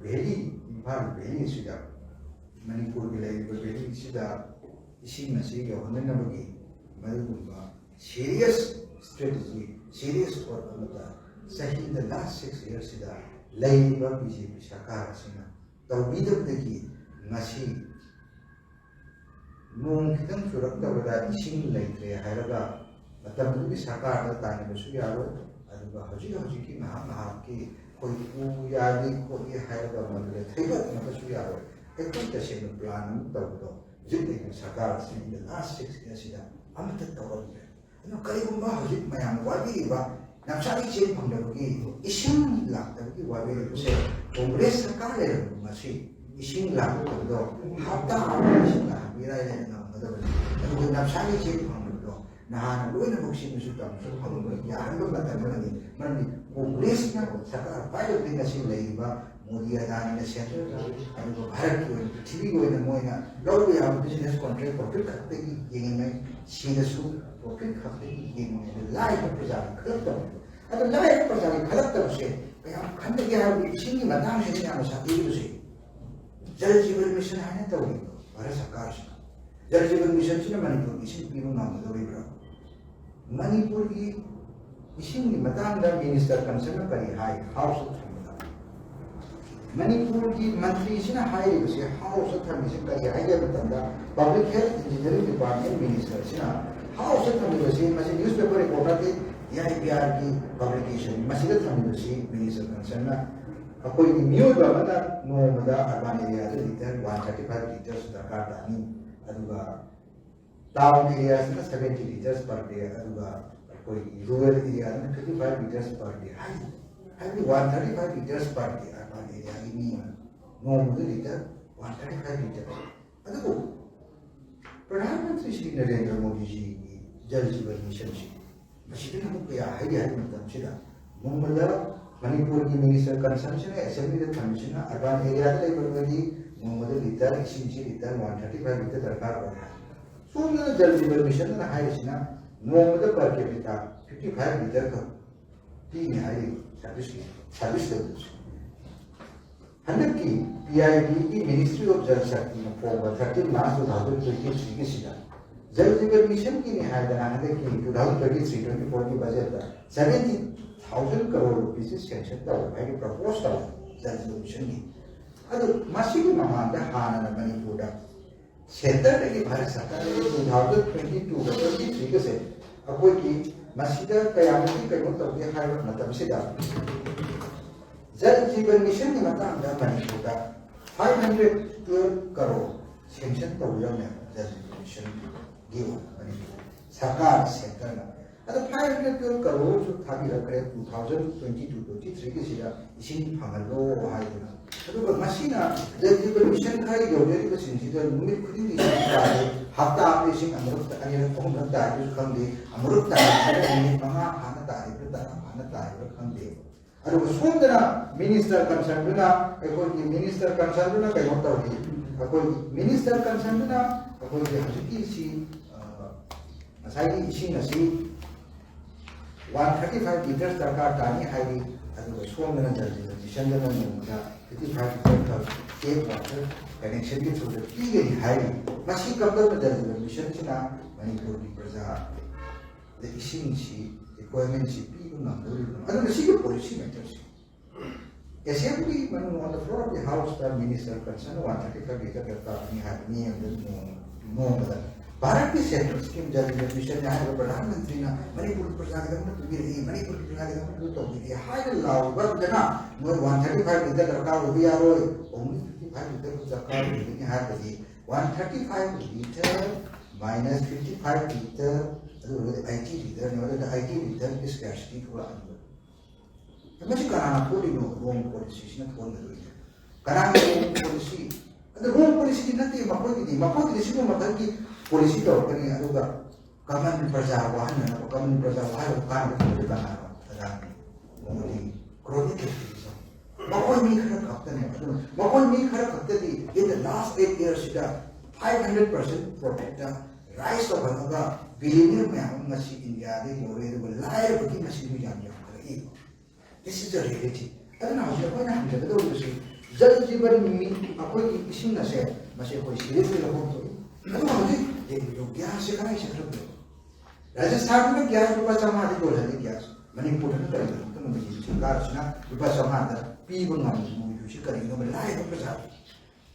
ꯚꯦꯂꯤ, ꯏꯝꯐꯥꯜ ꯚꯦꯂꯤ ꯑꯁꯤꯗ ꯃꯅꯤꯄꯨꯔꯒꯤ ꯂꯩꯔꯤꯕ ꯚꯦꯂꯤꯁꯤꯗ ꯏꯁꯤꯡ ꯑꯁꯤ ꯌꯧꯍꯟꯅꯅꯕꯒꯤ ꯃꯗꯨꯒꯨꯝꯕ ꯁꯤꯔꯤꯌꯁ ꯁ꯭ꯇ꯭ꯔꯦꯇꯦꯖꯤ, ꯁꯤꯔꯤꯌꯁ ꯄꯣꯠ ꯑꯃꯗ ꯆꯍꯤꯗ ꯂꯥꯁ ꯁꯤꯛꯁ ꯌꯔꯁꯤꯗ ꯂꯩꯔꯤꯕ ꯕꯤ ꯖꯦ ꯄꯤ ꯁꯔꯀꯥꯔ ꯑꯁꯤꯅ ꯇꯧꯕꯤꯗꯕꯗꯒꯤ ꯉꯁꯤ ꯅꯣꯡ ꯈꯤꯇꯪ ꯆꯨꯔꯛꯇꯕꯗ ꯏꯁꯤꯡ ꯂꯩꯇ꯭ꯔꯦ ꯍꯥꯏꯔꯒ ꯃꯇꯝꯗꯨꯒꯤ ꯁꯔꯀꯥꯔꯗ ꯇꯥꯏꯅꯕꯁꯨ ꯌꯥꯔꯣꯏ꯫ ꯑꯗꯨꯒ ꯍꯧꯖꯤꯛ ꯍꯧꯖꯤꯛꯀꯤ ꯉꯥꯏꯍꯥꯛ ꯉꯥꯏꯍꯥꯛꯀꯤ ꯑꯩꯈꯣꯏ ꯎ ꯌꯥꯜꯂꯤ ꯈꯣꯠꯂꯤ ꯍꯥꯏꯔꯒ ꯃꯗꯨꯗ ꯊꯩꯗꯣꯛꯅꯕꯁꯨ ꯌꯥꯔꯣꯏ꯫ ꯑꯩꯈꯣꯏ ꯇꯁꯦꯡꯅ ꯄ꯭ꯂꯥꯟ ꯑꯃ ꯇꯧꯕꯗꯣ ꯍꯧꯖꯤꯛ ꯂꯩꯔꯤꯕ ꯁꯔꯀꯥꯔ ꯑꯁꯤꯅ in the last six years ꯁꯤꯗ ꯑꯃꯠꯇ ꯇꯧꯔꯝꯗ꯭ꯔꯦ꯫ ꯑꯗꯨ ꯀꯔꯤꯒꯨꯝꯕ ꯍꯧꯖꯤꯛ ꯃꯌꯥꯝ ꯋꯥꯕꯤꯔꯤꯕ ꯅꯝꯁꯥꯒꯤ ꯆꯦꯡ ꯐꯪꯗꯕꯒꯤ ꯏꯁꯤꯡ ꯂꯥꯛꯇꯕꯒꯤ ꯋꯥꯕꯤꯔꯤꯕꯁꯦ ꯀꯣꯡꯒ꯭ꯔꯦꯁ ꯁꯔꯀꯥꯔ ꯂꯩꯔꯝꯕ ꯉꯁꯤ ꯏꯁꯤꯡ ꯂꯥꯛꯇꯕꯗꯣ ꯍꯞꯇꯥ ꯑꯃ ꯏꯁꯤꯡ ꯂꯥꯛꯍꯟꯕꯤꯔꯥꯏ ꯂꯩꯅ ꯉꯝꯒꯗꯕꯅꯤ꯫ ꯑꯗꯨꯒ ꯅꯝꯁꯥꯒꯤ ꯆꯦꯡ ꯐꯪꯗꯕꯗꯣ ꯅꯍꯥꯟꯅ ꯂꯣꯏꯅꯃꯛ ꯁꯤꯡꯅꯁꯨ ꯇꯝꯁꯨ ꯐꯪꯕ ꯌꯥꯍꯟꯕ ꯃꯇꯝ ꯑꯃꯅꯤ꯫ ꯃꯔꯝꯗꯤ ꯀꯣꯡꯒ꯭ꯔꯦꯁꯅ ꯁꯔꯀꯥꯔ ꯄꯥꯏꯔꯕꯗꯤ ꯉꯁꯤ ꯂꯩꯔꯤꯕ ꯃꯣꯗꯤ ꯑꯗꯥꯅꯤꯅ ꯁꯦꯟꯇꯔꯗ, ꯑꯗꯨꯒ ꯚꯥꯔꯠꯀꯤ ꯑꯣꯏꯅ, ꯄ꯭ꯔꯤꯊꯤꯕꯤꯒꯤ ꯑꯣꯏꯅ ꯃꯣꯏꯅ ꯂꯧꯕ ꯌꯥꯕ ꯕꯤꯖꯤꯅꯦꯁ ꯀꯣꯟꯇ꯭ꯔꯦꯛ ꯄ꯭ꯔꯣꯐꯤꯠ ꯈꯛꯇꯒꯤ ꯌꯦꯡꯉꯤꯉꯩ, ꯁꯤꯗꯁꯨ ꯄ꯭ꯔꯣꯐꯤꯠ ꯈꯛꯇꯒꯤ ꯌꯦꯡꯉꯤꯉꯩꯗ ꯂꯥꯏꯔꯕ ꯄ꯭ꯔꯖꯥꯅ ꯈꯜꯂꯛꯇꯕꯅꯦꯕ꯫ ꯑꯗꯣ ꯂꯥꯏꯔꯕ ꯄ꯭ꯔꯖꯥꯒꯤ ꯈꯜꯂꯛꯇꯕꯁꯦ ꯀꯌꯥꯝ ꯈꯟꯗꯒꯦ ꯍꯥꯏꯕꯗꯤ ꯏꯁꯤꯡꯒꯤ ꯃꯇꯥꯡꯁꯤꯅ ꯌꯥꯝꯅ ꯁꯥꯊꯤꯔꯤꯕꯁꯦ꯫ ꯖꯜ ꯖꯤꯕꯟ ꯃꯤꯁꯟ ꯍꯥꯏꯅ ꯇꯧꯔꯤꯕ ꯚꯥꯔꯠ ꯁꯔꯀꯥꯔꯁꯤꯅ, ꯖꯜ ꯖꯤꯕꯟ ꯃꯤꯁꯟꯁꯤꯅ ꯃꯅꯤꯄꯨꯔꯒꯤ ꯏꯁꯤꯡ ꯄꯤꯕ ꯉꯝꯒꯗꯧꯔꯤꯕ꯭ꯔꯥ? ꯃꯅꯤꯄꯨꯔꯒꯤ ꯏꯁꯤꯡꯒꯤ ꯃꯇꯥꯡꯗ ꯃꯤꯅꯤꯁꯇꯔ ꯀꯟꯁꯔꯟꯅ ꯀꯔꯤ ꯍꯥꯏ ꯍꯥꯎꯁꯇ ꯊꯝꯕꯗ? ꯃꯅꯤꯄꯨꯔꯒꯤ ꯃꯟꯇ꯭ꯔꯤꯁꯤꯅ ꯍꯥꯏꯔꯤꯕꯁꯤ ꯍꯥꯎꯁꯇ ꯊꯝꯃꯤꯁꯤ ꯀꯔꯤ ꯍꯥꯏꯒꯦ ꯍꯥꯏꯕ ꯃꯇꯝꯗ, ꯄꯕ꯭ꯂꯤꯛ ꯍꯦꯜꯊ ꯏꯟꯖꯤꯅꯤꯌꯔꯤꯡ ꯗꯤꯄꯥꯔꯠꯃꯦꯟ ꯃꯤꯅꯤꯁꯇꯔꯁꯤꯅ ꯍꯥꯎꯁꯇ ꯊꯝꯃꯤꯕꯁꯤ, ꯃꯁꯤ ꯅ꯭ꯌꯨꯁꯄꯦꯄꯔ ꯔꯤꯄꯣꯔꯠ ꯅꯠꯇꯦ, ꯗꯤ ꯑꯥꯏ ꯄꯤ ꯑꯥꯔꯒꯤ ꯄꯕ꯭ꯂꯤꯀꯦꯁꯟ, ꯃꯁꯤꯗ ꯊꯝꯃꯤꯕꯁꯤ ꯃꯤꯅꯤꯁꯇꯔ ꯀꯟꯁꯔꯟꯅ ꯑꯩꯈꯣꯏꯒꯤ ꯃꯤꯑꯣꯏꯕ ꯑꯃꯅ ꯅꯣꯡꯃꯗ urban area ꯗ litre one thirty five litres ꯗꯔꯀꯥꯔ ꯇꯥꯅꯤ, ꯑꯗꯨꯒ town area ꯁꯤꯅ seventy litres per day, ꯑꯗꯨꯒ ꯑꯩꯈꯣꯏꯒꯤ rural area ꯗꯅ fifty five litres per day ꯍꯥꯏꯔꯤ꯫ ꯍꯥꯏꯕꯗꯤ one thirty five litres per day urban area ꯒꯤ ꯃꯤ ꯑꯃꯅ ꯅꯣꯡꯃꯗ litre one thirty five litres꯫ ꯑꯗꯨꯕꯨ ꯄ꯭ꯔꯙꯥꯟ ꯃꯟꯇ꯭ꯔꯤ ꯁ꯭ꯔꯤ ꯅꯔꯦꯟꯗ꯭ꯔ ꯃꯣꯗꯤꯖꯤꯒꯤ ꯖꯜ ꯖꯤꯕꯟ ꯃꯤꯁꯟꯁꯤ ꯃꯁꯤꯗꯅ ꯑꯃꯨꯛ ꯀꯌꯥ ꯍꯥꯏꯔꯤ ꯍꯥꯏꯕ ꯃꯇꯝꯁꯤꯗ, ꯅꯣꯡꯃꯗ ꯃꯅꯤꯄꯨꯔꯒꯤ ꯃꯤꯅꯤꯁꯇꯔ ꯀꯟꯁꯔꯟꯁꯤꯅ ꯑꯦꯁꯦꯝꯕ꯭ꯂꯤꯗ ꯊꯝꯃꯤꯁꯤꯅ urban area ꯗ ꯂꯩꯕ ꯅꯣꯏꯗꯤ ꯅꯣꯡꯃꯗ litre, ꯏꯁꯤꯡꯁꯤ litre one thirty five litres ꯗꯔꯀꯥꯔ ꯑꯣꯏ ꯍꯥꯏ꯫ ꯁꯣꯝꯗꯅ ꯖꯜ ꯖꯤꯕꯟ ꯃꯤꯁꯟꯅ ꯍꯥꯏꯔꯤꯁꯤꯅ ꯅꯣꯡꯃꯗ per capita fifty five litres ꯈꯛ ꯄꯤꯅꯤ ꯍꯥꯏꯔꯤꯕ ꯁꯔꯚꯤꯁꯀꯤ, ꯁꯔꯚꯤꯁ ꯂꯦꯕꯦꯜꯁꯦ꯫ ꯍꯟꯗꯛꯀꯤ P I ꯕꯤꯒꯤ Ministry of Jal Shakti ꯅ ꯐꯣꯡꯕ thirteen March two thousand twenty three ꯒꯤꯁꯤꯗ Jal ꯖꯤꯕꯟ ꯃꯤꯁꯟꯒꯤꯅꯤ ꯍꯥꯏꯗꯅ ꯍꯟꯗꯛꯀꯤ two thousand twenty three twenty four ꯒꯤ ꯕꯖꯦꯠꯇ seventy thousand crore rupees ꯁꯤ sanction ꯇꯧ ꯍꯥꯏꯅ ꯄ꯭ꯔꯄꯣꯁ ꯇꯧꯋꯦ ꯖꯜ ꯖꯤꯕꯟ ꯃꯤꯁꯟꯒꯤ꯫ ꯑꯗꯨ ꯃꯁꯤꯒꯤ ꯃꯃꯥꯡꯗ ꯍꯥꯟꯅꯅ ꯃꯅꯤꯄꯨꯔꯗ ꯁꯦꯟꯇꯔꯗꯒꯤ ꯚꯥꯔꯠ ꯁꯔꯀꯥꯔꯒꯤ two thousand twenty two ꯒ twenty three ꯒꯁꯦ ꯑꯩꯈꯣꯏꯒꯤ ꯃꯁꯤꯗ ꯀꯌꯥꯃꯨꯛꯀꯤ ꯀꯩꯅꯣ ꯇꯧꯒꯦ ꯍꯥꯏꯕ ꯃꯇꯝꯁꯤꯗ ꯖꯜ ꯖꯤꯕꯟ ꯃꯤꯁꯟꯒꯤ ꯃꯇꯥꯡꯗ ꯃꯅꯤꯄꯨꯔꯗ five hundred twelve crore sanction ꯇꯧꯕꯤꯔꯝꯃꯦꯕ Jal ꯖꯤꯕꯟ ꯃꯤꯁꯟꯒꯤ ꯑꯣꯏꯅ ꯃꯅꯤꯄꯨꯔ ꯁꯔꯀꯥꯔ ꯁꯦꯟꯇꯔꯅ꯫ ꯑꯗꯣ five hundred twelve crore ꯁꯨ ꯊꯥꯕꯤꯔꯛꯈ꯭ꯔꯦ two thousand twenty two twenty three ꯒꯤꯁꯤꯗ ꯏꯁꯤꯡ ꯐꯪꯍꯜꯂꯣ ꯍꯥꯏꯗꯅ꯫ ꯑꯗꯨꯒ ꯃꯁꯤꯅ ꯖꯜ ꯖꯤꯕꯟ ꯃꯤꯁꯟ ꯈꯔ ꯌꯧꯖꯔꯤꯕꯁꯤꯡꯁꯤꯗ ꯅꯨꯃꯤꯠ ꯈꯨꯗꯤꯡꯒꯤ ꯏꯁꯤꯡ ꯇꯥꯗꯦ, ꯍꯞꯇꯥ ꯑꯃꯗ ꯏꯁꯤꯡ ꯑꯃꯨꯔꯛ, ꯑꯅꯤꯔꯛ, ꯑꯍꯨꯝꯂꯛ ꯇꯥꯔꯤꯕꯁꯨ ꯈꯪꯗꯦ, ꯑꯃꯨꯔꯛ ꯇꯥꯔꯤꯕꯁꯤꯗ ꯅꯨꯃꯤꯠ ꯃꯉꯥ ꯐꯥꯅ ꯇꯥꯔꯤꯕ꯭ꯔꯥ, ꯇꯔꯥ ꯐꯥꯅ ꯇꯥꯔꯤꯕ꯭ꯔꯥ ꯈꯪꯗꯦ꯫ ꯑꯗꯨꯒ ꯁꯣꯝꯗꯅ ꯃꯤꯅꯤꯁꯇꯔ ꯀꯟꯁꯔꯟꯗꯨꯅ, ꯑꯩꯈꯣꯏꯒꯤ ꯃꯤꯅꯤꯁꯇꯔ ꯀꯟꯁꯔꯟꯗꯨꯅ ꯀꯩꯅꯣ ꯇꯧꯔꯤ, ꯑꯩꯈꯣꯏꯒꯤ ꯃꯤꯅꯤꯁꯇꯔ ꯀꯟꯁꯔꯟꯗꯨꯅ ꯑꯩꯈꯣꯏꯒꯤ ꯍꯧꯖꯤꯛꯀꯤ ꯁꯤ, ꯑ, ꯉꯁꯥꯏꯒꯤ ꯏꯁꯤꯡ ꯑꯁꯤ ꯋꯥꯟ ꯊꯥꯔꯇꯤ ꯐꯥꯏꯚ ꯂꯤꯇꯔꯁ ꯗꯔꯀꯥꯔ ꯇꯥꯅꯤ ꯍꯥꯏꯔꯤ꯫ ꯑꯗꯨꯒ ꯁꯣꯝꯗꯅ ꯖꯜ ꯖꯤꯕꯟ ꯃꯤꯁꯟꯗꯅ ꯅꯣꯡꯃꯗ ꯐꯤꯐꯇꯤ ꯐꯥꯏꯚ ꯂꯤꯇꯔ ꯈꯛ ꯇꯦꯞ ꯋꯥꯇꯔ ꯀꯅꯦꯛꯁꯟꯒꯤ ꯊ꯭ꯔꯨꯗ ꯄꯤꯒꯅꯤ ꯍꯥꯏꯔꯤ꯫ ꯃꯁꯤ ꯀꯝꯗꯧꯅ ꯖꯜ ꯖꯤꯕꯟ ꯃꯤꯁꯟꯁꯤꯅ ꯃꯅꯤꯄꯨꯔꯒꯤ ꯄ꯭ꯔꯖꯥꯗ ꯏꯁꯤꯡꯁꯤ, ꯔꯤꯀ꯭ꯋꯥꯏꯔꯃꯦꯟꯁꯤ ꯄꯤꯕ ꯉꯝꯗꯧꯔꯤꯕꯅꯣ? ꯑꯗꯨꯅ ꯁꯤꯒꯤ ꯄꯣꯂꯤꯁꯤ ꯃꯦꯇꯔꯁꯤ ꯑꯦꯁꯦꯝꯕ꯭ꯂꯤ ꯃꯅꯨꯡ, on the floor of the house ꯇ minister concern one thirty five litre ꯗꯔꯀꯥꯔ ꯇꯥꯅꯤ ꯍꯥꯏꯕ ꯃꯤ ꯑꯃꯗ ꯅꯣꯡ-, ꯅꯣꯡꯃꯗ ꯚꯥꯔꯠꯀꯤ ꯁꯦꯟꯇ꯭ꯔꯦꯜ ꯁ꯭ꯀꯤꯝ ꯖꯜ ꯖꯤꯕꯟ ꯃꯤꯁꯟ ꯍꯥꯏꯔꯤꯕ ꯄ꯭ꯔꯙꯥꯟ ꯃꯟꯇ꯭ꯔꯤꯅ ꯃꯅꯤꯄꯨꯔꯒꯤ ꯄ꯭ꯔꯖꯥꯒꯤꯗꯃꯛꯇ ꯄꯤꯕꯤꯔꯛꯏ, ꯃꯅꯤꯄꯨꯔꯒꯤ ꯄ꯭ꯔꯖꯥꯒꯤꯗꯃꯛꯇ ꯇꯧꯕꯤꯔꯛꯏ ꯍꯥꯏꯅ ꯂꯥꯎꯔꯤꯕ ꯑꯗꯨꯗꯅ ꯅꯣꯏ ꯋꯥꯟ ꯊꯥꯔꯇꯤ ꯐꯥꯏꯚ ꯂꯤꯇꯔ ꯗꯔꯀꯥꯔ ꯑꯣꯏꯕ ꯌꯥꯔꯣꯏ, ꯑꯣꯡꯂꯤ ꯐꯤꯐꯇꯤ ꯐꯥꯏꯚ ꯂꯤꯇꯔ ꯗꯔꯀꯥꯔ ꯑꯣꯏꯒꯅꯤ ꯍꯥꯏꯔꯒꯗꯤ one thirty five litre minus fifty five litre, ꯑꯗꯨ ꯑꯣꯏꯔꯒꯗꯤ ꯑꯥꯏꯇꯤ ꯂꯤꯇꯔꯅꯦꯕ꯫ ꯑꯗꯨꯅ ꯑꯥꯏꯇꯤ ꯂꯤꯇꯔꯒꯤ ꯁ꯭ꯀꯥꯔꯁꯤꯇꯤ ꯊꯣꯛꯂꯛꯑꯅꯤꯕ꯫ ꯃꯁꯤ ꯀꯅꯥꯅ ꯊꯣꯛꯂꯤꯅꯣ? ꯔꯣꯝ ꯄꯣꯂꯤꯁꯤꯁꯤꯅ ꯊꯣꯛꯍꯟꯒꯗꯣꯏꯅꯦ꯫ ꯀꯅꯥꯒꯤ ꯔꯣꯝ ꯄꯣꯂꯤꯁꯤ? ꯑꯗꯨ ꯔꯣꯝ ꯄꯣꯂꯤꯁꯤꯗꯤ ꯅꯠꯇꯦ ꯃꯈꯣꯏꯒꯤꯗꯤ꯫ ꯃꯈꯣꯏꯒꯤꯗꯤ ꯁꯤꯒꯨꯝꯕ ꯃꯈꯜꯒꯤ ꯄꯣꯂꯤꯁꯤ ꯇꯧꯔꯛꯀꯅꯤ, ꯑꯗꯨꯒ ꯀꯃꯟ ꯄ꯭ꯔꯖꯥ ꯋꯥꯍꯟꯅꯅꯕ, ꯀꯃꯟ ꯄ꯭ꯔꯖꯥ ꯋꯥꯍꯟꯅꯕ ꯀꯥꯟꯅꯕ ꯄꯤꯕꯗ ꯀꯅꯥꯅꯣ? ꯄ꯭ꯔꯖꯥꯅꯤ꯫ Modi, chronic capitalism. ꯃꯈꯣꯏ ꯃꯤ ꯈꯔ ꯈꯛꯇꯅꯦ꯫ ꯑꯗꯨꯅ ꯃꯈꯣꯏ ꯃꯤ ꯈꯔ ꯈꯛꯇꯗꯤ in the last eight years ꯁꯤꯗ five hundred percent profit ꯇ ꯔꯥꯏꯁ ꯇꯧꯍꯜꯂꯒ ꯕꯤꯂꯤꯅꯤꯌꯔ ꯃꯌꯥꯝ ꯑꯃ ꯉꯁꯤ ꯏꯟꯗꯤꯌꯥꯗ ꯌꯧꯔꯦ, ꯑꯗꯨꯒ ꯂꯥꯏꯔꯕꯒꯤ ꯃꯁꯤꯡꯁꯨ ꯌꯥꯝ ꯌꯥꯝꯈꯠꯂꯛꯏ꯫ This is the reality. ꯑꯗꯨꯅ ꯍꯧꯖꯤꯛ ꯑꯩꯈꯣꯏꯅ ꯍꯪꯖꯒꯗꯧꯔꯤꯕꯁꯤ ꯖꯜ ꯖꯤꯕꯟ ꯃꯤ-, ꯑꯩꯈꯣꯏꯒꯤ ꯏꯁꯤꯡ ꯑꯁꯦ ꯃꯁꯤ ꯑꯩꯈꯣꯏ ꯁꯤꯔꯤꯌꯁꯂꯤ ꯂꯧꯐꯝ ꯊꯣꯛꯏ꯫ ꯑꯗꯨꯒ ꯍꯧꯖꯤꯛ ꯌꯦꯡꯕꯤꯌꯨ, ꯒ꯭ꯌꯥꯁꯁꯦ ꯀꯗꯥꯏ ꯆꯠꯈ꯭ꯔꯕꯅꯣ? ꯔꯥꯖꯁꯊꯥꯟꯗ ꯒ꯭ꯌꯥꯁ ꯂꯨꯄꯥ ꯆꯥꯝꯃꯉꯥꯗꯤ ꯌꯣꯜꯍꯜꯂꯤ ꯒ꯭ꯌꯥꯁ꯫ ꯃꯅꯤꯄꯨꯔꯗꯅ ꯀꯔꯤꯒꯤꯗꯃꯛꯇ ꯃꯣꯗꯤ ꯁꯔꯀꯥꯔꯁꯤꯅ ꯂꯨꯄꯥ ꯆꯥꯝꯃꯉꯥꯗ ꯄꯤꯕ ꯉꯝꯃꯤꯕꯁꯤ ꯀꯔꯤꯒꯤꯅꯣ? ꯂꯥꯏꯔꯕ ꯄ꯭ꯔꯖꯥ꯫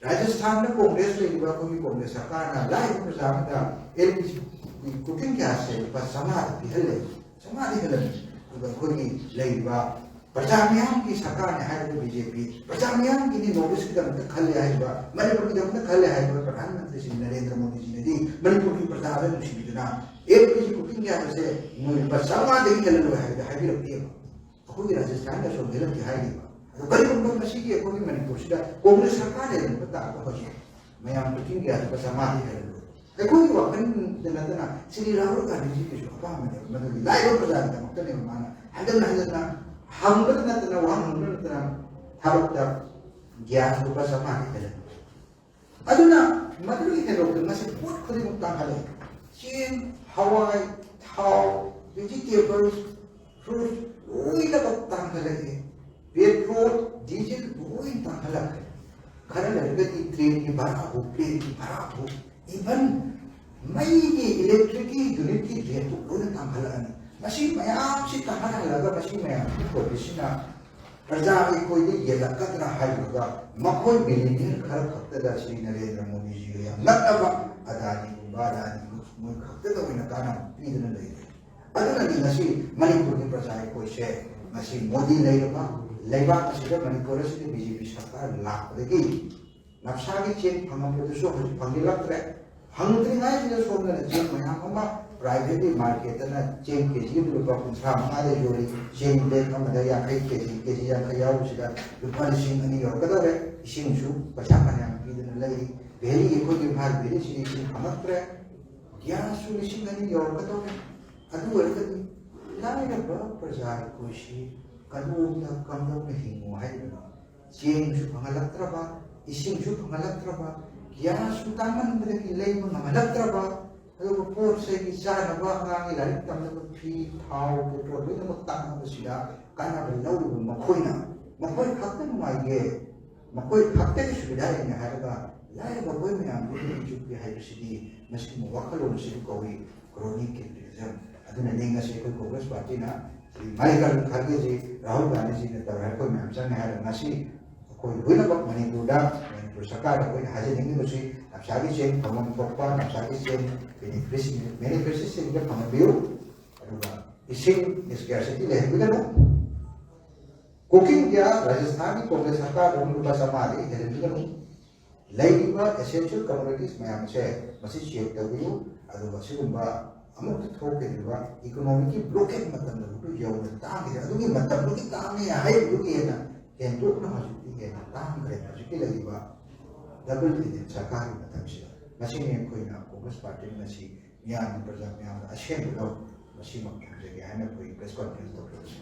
ꯔꯥꯖꯁꯊꯥꯟꯗ ꯀꯣꯡꯒ꯭ꯔꯦꯁ ꯂꯩꯔꯤꯕ ꯑꯩꯈꯣꯏꯒꯤ ꯀꯣꯡꯒ꯭ꯔꯦꯁ ꯁꯔꯀꯥꯔꯅ ꯂꯥꯏꯔꯕ ꯄ꯭ꯔꯖꯥ ꯑꯃꯗ L P G cooking gas ꯁꯦ ꯂꯨꯄꯥ ꯆꯥꯝꯃꯉꯥꯗ ꯄꯤꯍꯜꯂꯦ, ꯆꯥꯝꯃꯉꯥꯗꯤ ꯍꯦꯜꯍꯜꯂꯦ꯫ ꯑꯗꯨꯒ ꯑꯩꯈꯣꯏꯒꯤ ꯂꯩꯔꯤꯕ ꯄ꯭ꯔꯖꯥ ꯃꯤꯌꯥꯝꯒꯤ ꯁꯔꯀꯥꯔꯅꯦ ꯍꯥꯏꯔꯤꯕ ꯕꯤ ꯖꯦ ꯄꯤ, ꯄ꯭ꯔꯖꯥ ꯃꯤꯌꯥꯝꯒꯤꯅꯤ, ꯅꯣꯔꯠ ꯏꯁꯀꯤꯗꯃꯛꯇ ꯈꯜꯂꯦ ꯍꯥꯏꯔꯤꯕ, ꯃꯅꯤꯄꯨꯔꯒꯤꯗꯃꯛꯇ ꯈꯜꯂꯦ ꯍꯥꯏꯔꯤꯕ ꯄ꯭ꯔꯙꯥꯟ ꯃꯟꯇ꯭ꯔꯤ ꯁ꯭ꯔꯤ ꯅꯔꯦꯟꯗ꯭ꯔ ꯃꯣꯗꯤꯖꯤꯅꯗꯤ ꯃꯅꯤꯄꯨꯔꯒꯤ ꯄ꯭ꯔꯖꯥꯗ ꯅꯨꯡꯁꯤꯕꯤꯗꯨꯅ L P G cooking gas ꯑꯁꯦ ꯅꯣꯏ ꯂꯨꯄꯥ ꯆꯥꯝꯃꯉꯥꯗꯒꯤ ꯍꯦꯜꯍꯜꯂꯣꯏ ꯍꯥꯏꯕꯗꯤ ꯍꯥꯏꯕꯤꯔꯛꯇꯦꯕ꯫ ꯑꯩꯈꯣꯏꯒꯤ ꯔꯥꯖꯁꯊꯥꯟꯗꯁꯨ ꯍꯦꯜꯂꯛꯇꯦ ꯍꯥꯏꯔꯤꯕ꯫ ꯑꯗꯣ ꯀꯔꯤꯒꯨꯝꯕ ꯉꯁꯤꯒꯤ ꯑꯩꯈꯣꯏꯒꯤ ꯃꯅꯤꯄꯨꯔꯁꯤꯗ ꯀꯣꯡꯒ꯭ꯔꯦꯁ ꯁꯔꯀꯥꯔ ꯂꯩꯔꯝꯕ ꯇꯥꯔꯒ ꯍꯧꯖꯤꯛ ꯃꯌꯥꯝ cooking gas ꯂꯨꯄꯥ ꯆꯥꯝꯃꯉꯥꯗꯤ ꯍꯦꯜꯍꯜꯂꯣꯏ꯫ ꯑꯩꯈꯣꯏꯒꯤ ꯋꯥꯈꯜꯗ ꯅꯠꯇꯅ ꯁ꯭ꯔꯤ ꯔꯥꯍꯨꯜ ꯒꯥꯟꯙꯤꯖꯤꯒꯤꯁꯨ ꯑꯄꯥꯝꯕꯅꯦꯕ, ꯃꯗꯨꯒꯤ ꯂꯥꯏꯔꯕ ꯄ꯭ꯔꯖꯥꯒꯤꯗꯃꯛꯇꯅꯦꯕ ꯃꯥꯅ ꯍꯟꯖꯟ ꯍꯟꯖꯟꯅ ꯍꯪꯕꯗ ꯅꯠꯇꯅ, ꯋꯥꯍꯪ ꯍꯪꯕꯗ ꯅꯠꯇꯅ ꯊꯕꯛꯇ gas ꯂꯨꯄꯥ ꯆꯥꯝꯃꯉꯥꯗꯤ ꯍꯦꯜꯍꯜꯂꯣꯏ꯫ ꯑꯗꯨꯅ ꯃꯗꯨꯗꯒꯤ ꯍꯦꯟꯗꯣꯛꯇꯅ ꯉꯁꯤ ꯄꯣꯠ ꯈꯨꯗꯤꯡꯃꯛ ꯇꯥꯡꯈꯠꯂꯛꯏ꯫ ꯆꯦꯡ, ꯍꯋꯥꯏ, ꯊꯥꯎ, vegetable, ꯐ꯭ꯔꯨꯠ ꯂꯣꯏꯅꯃꯛ ꯇꯥꯡꯈꯠꯂꯛꯑꯦ꯫ ꯄꯦꯇ꯭ꯔꯣꯜ, ꯗꯤꯖꯜ ꯂꯣꯏ ꯇꯥꯡꯈꯠꯂꯛꯈ꯭ꯔꯦ꯫ ꯈꯔ ꯂꯩꯔꯒꯗꯤ ꯇ꯭ꯔꯦꯟꯒꯤ ꯚꯔꯥꯕꯨ, ꯄ꯭ꯂꯦꯟꯒꯤ ꯚꯔꯥꯕꯨ, ꯏꯚꯟ ꯃꯩꯒꯤ, ꯏꯂꯦꯛꯇ꯭ꯔꯤꯛꯀꯤ ꯌꯨꯅꯤꯠꯀꯤ ꯔꯦꯠꯇꯨ ꯂꯣꯏꯅ ꯇꯥꯡꯈꯠꯂꯛꯑꯅꯤ꯫ ꯃꯁꯤ ꯃꯌꯥꯝꯁꯤ ꯇꯥꯡꯈꯠꯍꯜꯂꯒ ꯃꯁꯤ ꯃꯌꯥꯝꯁꯤ ꯄ꯭ꯔꯣꯐꯤꯠꯁꯤꯅ ꯄ꯭ꯔꯖꯥ ꯑꯩꯈꯣꯏꯗ ꯌꯦꯜꯂꯛꯀꯗ꯭ꯔꯥ ꯍꯥꯏꯔꯨꯔꯒ ꯃꯈꯣꯏ ꯕꯤꯂꯤꯅꯤꯌꯔ ꯈꯔ ꯈꯛꯇꯗ ꯁ꯭ꯔꯤ ꯅꯔꯦꯟꯗ꯭ꯔ ꯃꯣꯗꯤꯖꯤꯒ ꯌꯥꯝ ꯅꯛꯅꯕ ꯑꯗꯥꯅꯤꯒꯨꯝꯕ ꯑꯗꯥꯅꯤꯒꯨꯝꯕ ꯃꯣꯏ ꯈꯛꯇꯗ ꯑꯣꯏꯅ ꯀꯥꯟꯅꯕ ꯄꯤꯗꯨꯅ ꯂꯩꯔꯦ꯫ ꯑꯗꯨꯅꯗꯤ ꯉꯁꯤ ꯃꯅꯤꯄꯨꯔꯒꯤ ꯄ꯭ꯔꯖꯥ ꯑꯩꯈꯣꯏꯁꯦ ꯉꯁꯤ ꯃꯣꯗꯤ ꯂꯩꯔꯕ ꯂꯩꯕꯥꯛ ꯑꯁꯤꯗ ꯃꯅꯤꯄꯨꯔ ꯑꯁꯤꯗ ꯕꯤ ꯖꯦ ꯄꯤ ꯁꯔꯀꯥꯔ ꯂꯥꯛꯄꯗꯒꯤ ꯅꯞꯁꯥꯒꯤ ꯆꯦꯡ ꯐꯪꯉꯝꯕꯗꯨꯁꯨ ꯍꯧꯖꯤꯛ ꯐꯪꯖꯤꯜꯂꯛꯇ꯭ꯔꯦ꯫ ꯐꯪꯗ꯭ꯔꯤꯉꯩꯁꯤꯗ ꯁꯣꯝꯗꯅ ꯆꯦꯡ ꯃꯌꯥꯝ ꯑꯃ ꯄ꯭ꯔꯥꯏꯚꯦꯠꯀꯤ ꯃꯥꯔꯀꯦꯠꯇꯅ ꯆꯦꯡ ꯀꯦ ꯖꯤ ꯑꯃꯗ ꯂꯨꯄꯥ ꯀꯨꯟꯊ꯭ꯔꯥ ꯃꯉꯥꯗ ꯌꯣꯜꯂꯤ꯫ ꯆꯦꯡ ꯕꯦꯒ ꯑꯃꯗ ꯌꯥꯡꯈꯩ ꯀꯦ ꯖꯤ, ꯀꯦ ꯖꯤ ꯌꯥꯡꯈꯩ ꯌꯥꯎꯕꯁꯤꯗ ꯂꯨꯄꯥ ꯂꯤꯁꯤꯡ ꯑꯅꯤ ꯌꯧꯔꯛꯀꯗꯧꯔꯦ꯫ ꯏꯁꯤꯡꯁꯨ ꯄꯩꯁꯥ ꯐꯅꯌꯥꯝ ꯄꯤꯗꯅ ꯂꯩꯔꯤ꯫ ꯚꯦꯂꯤ, ꯑꯩꯈꯣꯏꯒꯤ ꯏꯝꯐꯥꯜ ꯚꯦꯂꯤꯁꯤꯗꯤ ꯏꯁꯤꯡ ꯐꯪꯉꯛꯇ꯭ꯔꯦ꯫ ꯒ꯭ꯌꯥꯁꯁꯨ ꯂꯤꯁꯤꯡ ꯑꯅꯤ ꯌꯧꯔꯛꯀꯗꯧꯔꯦ꯫ ꯑꯗꯨ ꯑꯣꯏꯔꯒꯗꯤ ꯂꯥꯏꯔꯕ ꯄ꯭ꯔꯖꯥ ꯑꯩꯈꯣꯏꯁꯤ ꯀꯗꯣꯝꯗ ꯀꯝꯗꯧꯅ ꯍꯤꯡꯉꯨ ꯍꯥꯏꯔꯤꯕꯅꯣ? ꯆꯦꯡꯁꯨ ꯐꯪꯍꯜꯂꯛꯇ꯭ꯔꯕ, ꯏꯁꯤꯡꯁꯨ ꯐꯪꯍꯜꯂꯛꯇ꯭ꯔꯕ, ꯒ꯭ꯌꯥꯁꯁꯨ ꯇꯥꯡꯃꯟꯕꯗꯒꯤ ꯂꯩꯕ ꯉꯝꯍꯜꯂꯛꯇ꯭ꯔꯕ, ꯑꯗꯨꯒ ꯄꯣꯠ ꯆꯩꯒꯤ ꯆꯥꯅꯕ, ꯑꯉꯥꯡꯒꯤ ꯂꯥꯏꯔꯤꯛ ꯇꯝꯅꯕ ꯐꯤ, ꯊꯥꯎ, ꯄꯦꯇ꯭ꯔꯣꯜ ꯂꯣꯏꯅꯃꯛ ꯇꯥꯡꯉꯕꯁꯤꯗ ꯀꯥꯟꯅꯕ ꯂꯧꯔꯤꯕ ꯃꯈꯣꯏꯅ, ꯃꯈꯣꯏ ꯈꯛꯇ ꯅꯨꯡꯉꯥꯏꯒꯦ, ꯃꯈꯣꯏ ꯈꯛꯇꯒꯤ ꯁꯨꯕꯤꯙꯥ ꯌꯦꯡꯉꯦ ꯍꯥꯏꯔꯒ ꯂꯥꯏꯔꯕ ꯑꯩꯈꯣꯏ ꯃꯌꯥꯝꯗꯨ ꯃꯤꯠ ꯆꯨꯞꯄꯤ ꯍꯥꯏꯕꯁꯤꯗꯤ ꯃꯁꯤꯒꯨꯝꯕ ꯋꯥꯈꯜꯂꯣꯟꯁꯤꯕꯨ ꯀꯧꯏ crony capitalism꯫ ꯑꯗꯨꯅꯅꯤ ꯉꯁꯤ ꯑꯩꯈꯣꯏ ꯀꯣꯡꯒ꯭ꯔꯦꯁ ꯄꯥꯔꯇꯤꯅ ꯁ꯭ꯔꯤ ꯃꯜꯂꯤꯀꯥꯔꯖꯨꯟ ꯈꯥꯔꯒꯦꯖꯤ, ꯔꯥꯍꯨꯜ ꯒꯥꯟꯙꯤꯖꯤꯅ ꯇꯧꯔꯦ, ꯑꯩꯈꯣꯏ ꯃꯌꯥꯝ ꯆꯪꯉꯦ ꯍꯥꯏꯔꯒ ꯉꯁꯤ ꯑꯩꯈꯣꯏ ꯂꯣꯏꯅꯃꯛ ꯃꯅꯤꯄꯨꯔꯗ, ꯃꯅꯤꯄꯨꯔ ꯁꯔꯀꯥꯔꯗ ꯑꯩꯈꯣꯏꯅ ꯍꯥꯏꯖꯅꯤꯡꯉꯤꯕꯁꯤ ꯅꯞꯁꯥꯒꯤ ꯆꯦꯡ ꯐꯪꯐꯝ ꯊꯣꯛꯄ, ꯅꯞꯁꯥꯒꯤ ꯆꯦꯡ ꯕꯦꯅꯤꯐꯤꯁꯔꯤꯁꯤꯡꯗ ꯐꯪꯍꯟꯕꯤꯌꯨ꯫ ꯑꯗꯨꯒ ꯏꯁꯤꯡ scarcity ꯂꯩꯍꯟꯕꯤꯒꯅꯨ꯫ ꯀꯨꯀꯤꯡ ꯏꯟꯗꯤꯌꯥ, ꯔꯥꯖꯁꯊꯥꯟꯒꯤ ꯀꯣꯡꯒ꯭ꯔꯦꯁ ꯁꯔꯀꯥꯔꯗ ꯑꯃꯨꯛ ꯂꯨꯄꯥ ꯆꯥꯝꯃꯉꯥꯗꯤ ꯍꯦꯜꯍꯟꯕꯤꯒꯅꯨ꯫ ꯂꯩꯔꯤꯕ essential commodities ꯃꯌꯥꯝ ꯑꯁꯦ ꯃꯁꯤ check ꯇꯧꯕꯤꯌꯨ, ꯑꯗꯨꯒ ꯁꯤꯒꯨꯝꯕ ꯑꯃꯨꯛꯇ ꯊꯣꯛꯀꯗꯧꯔꯤꯕ economic ꯀꯤ blockade ꯃꯇꯝꯗ ꯌꯧꯅ ꯇꯥꯡꯈꯤꯗꯦ, ꯑꯗꯨꯒꯤ ꯃꯇꯝꯗꯨꯒꯤ ꯇꯥꯡꯉꯦ ꯍꯥꯏꯔꯤꯕꯗꯨꯒꯤ ꯍꯦꯟꯅ ꯍꯦꯟꯗꯣꯛꯅ ꯍꯧꯖꯤꯛꯇꯤ ꯍꯦꯟꯅ ꯇꯥꯡꯈ꯭ꯔꯦ꯫ ꯍꯧꯖꯤꯛꯀꯤ ꯂꯩꯔꯤꯕ double engine ꯁꯔꯀꯥꯔꯒꯤ ꯃꯇꯝꯁꯤꯗ ꯃꯁꯤꯅꯤ ꯑꯩꯈꯣꯏꯅ ꯀꯣꯡꯒ꯭ꯔꯦꯁ ꯄꯥꯔꯇꯤꯅ ꯉꯁꯤ ꯃꯤꯌꯥꯝꯒꯤ, ꯄ꯭ꯔꯖꯥ ꯃꯤꯌꯥꯝꯗ ꯑꯁꯦꯡꯕꯗꯣ ꯃꯁꯤꯃꯛ ꯊꯝꯖꯒꯦ ꯍꯥꯏꯅ ꯑꯩꯈꯣꯏ press conference ꯇꯧꯖꯕꯅꯤ꯫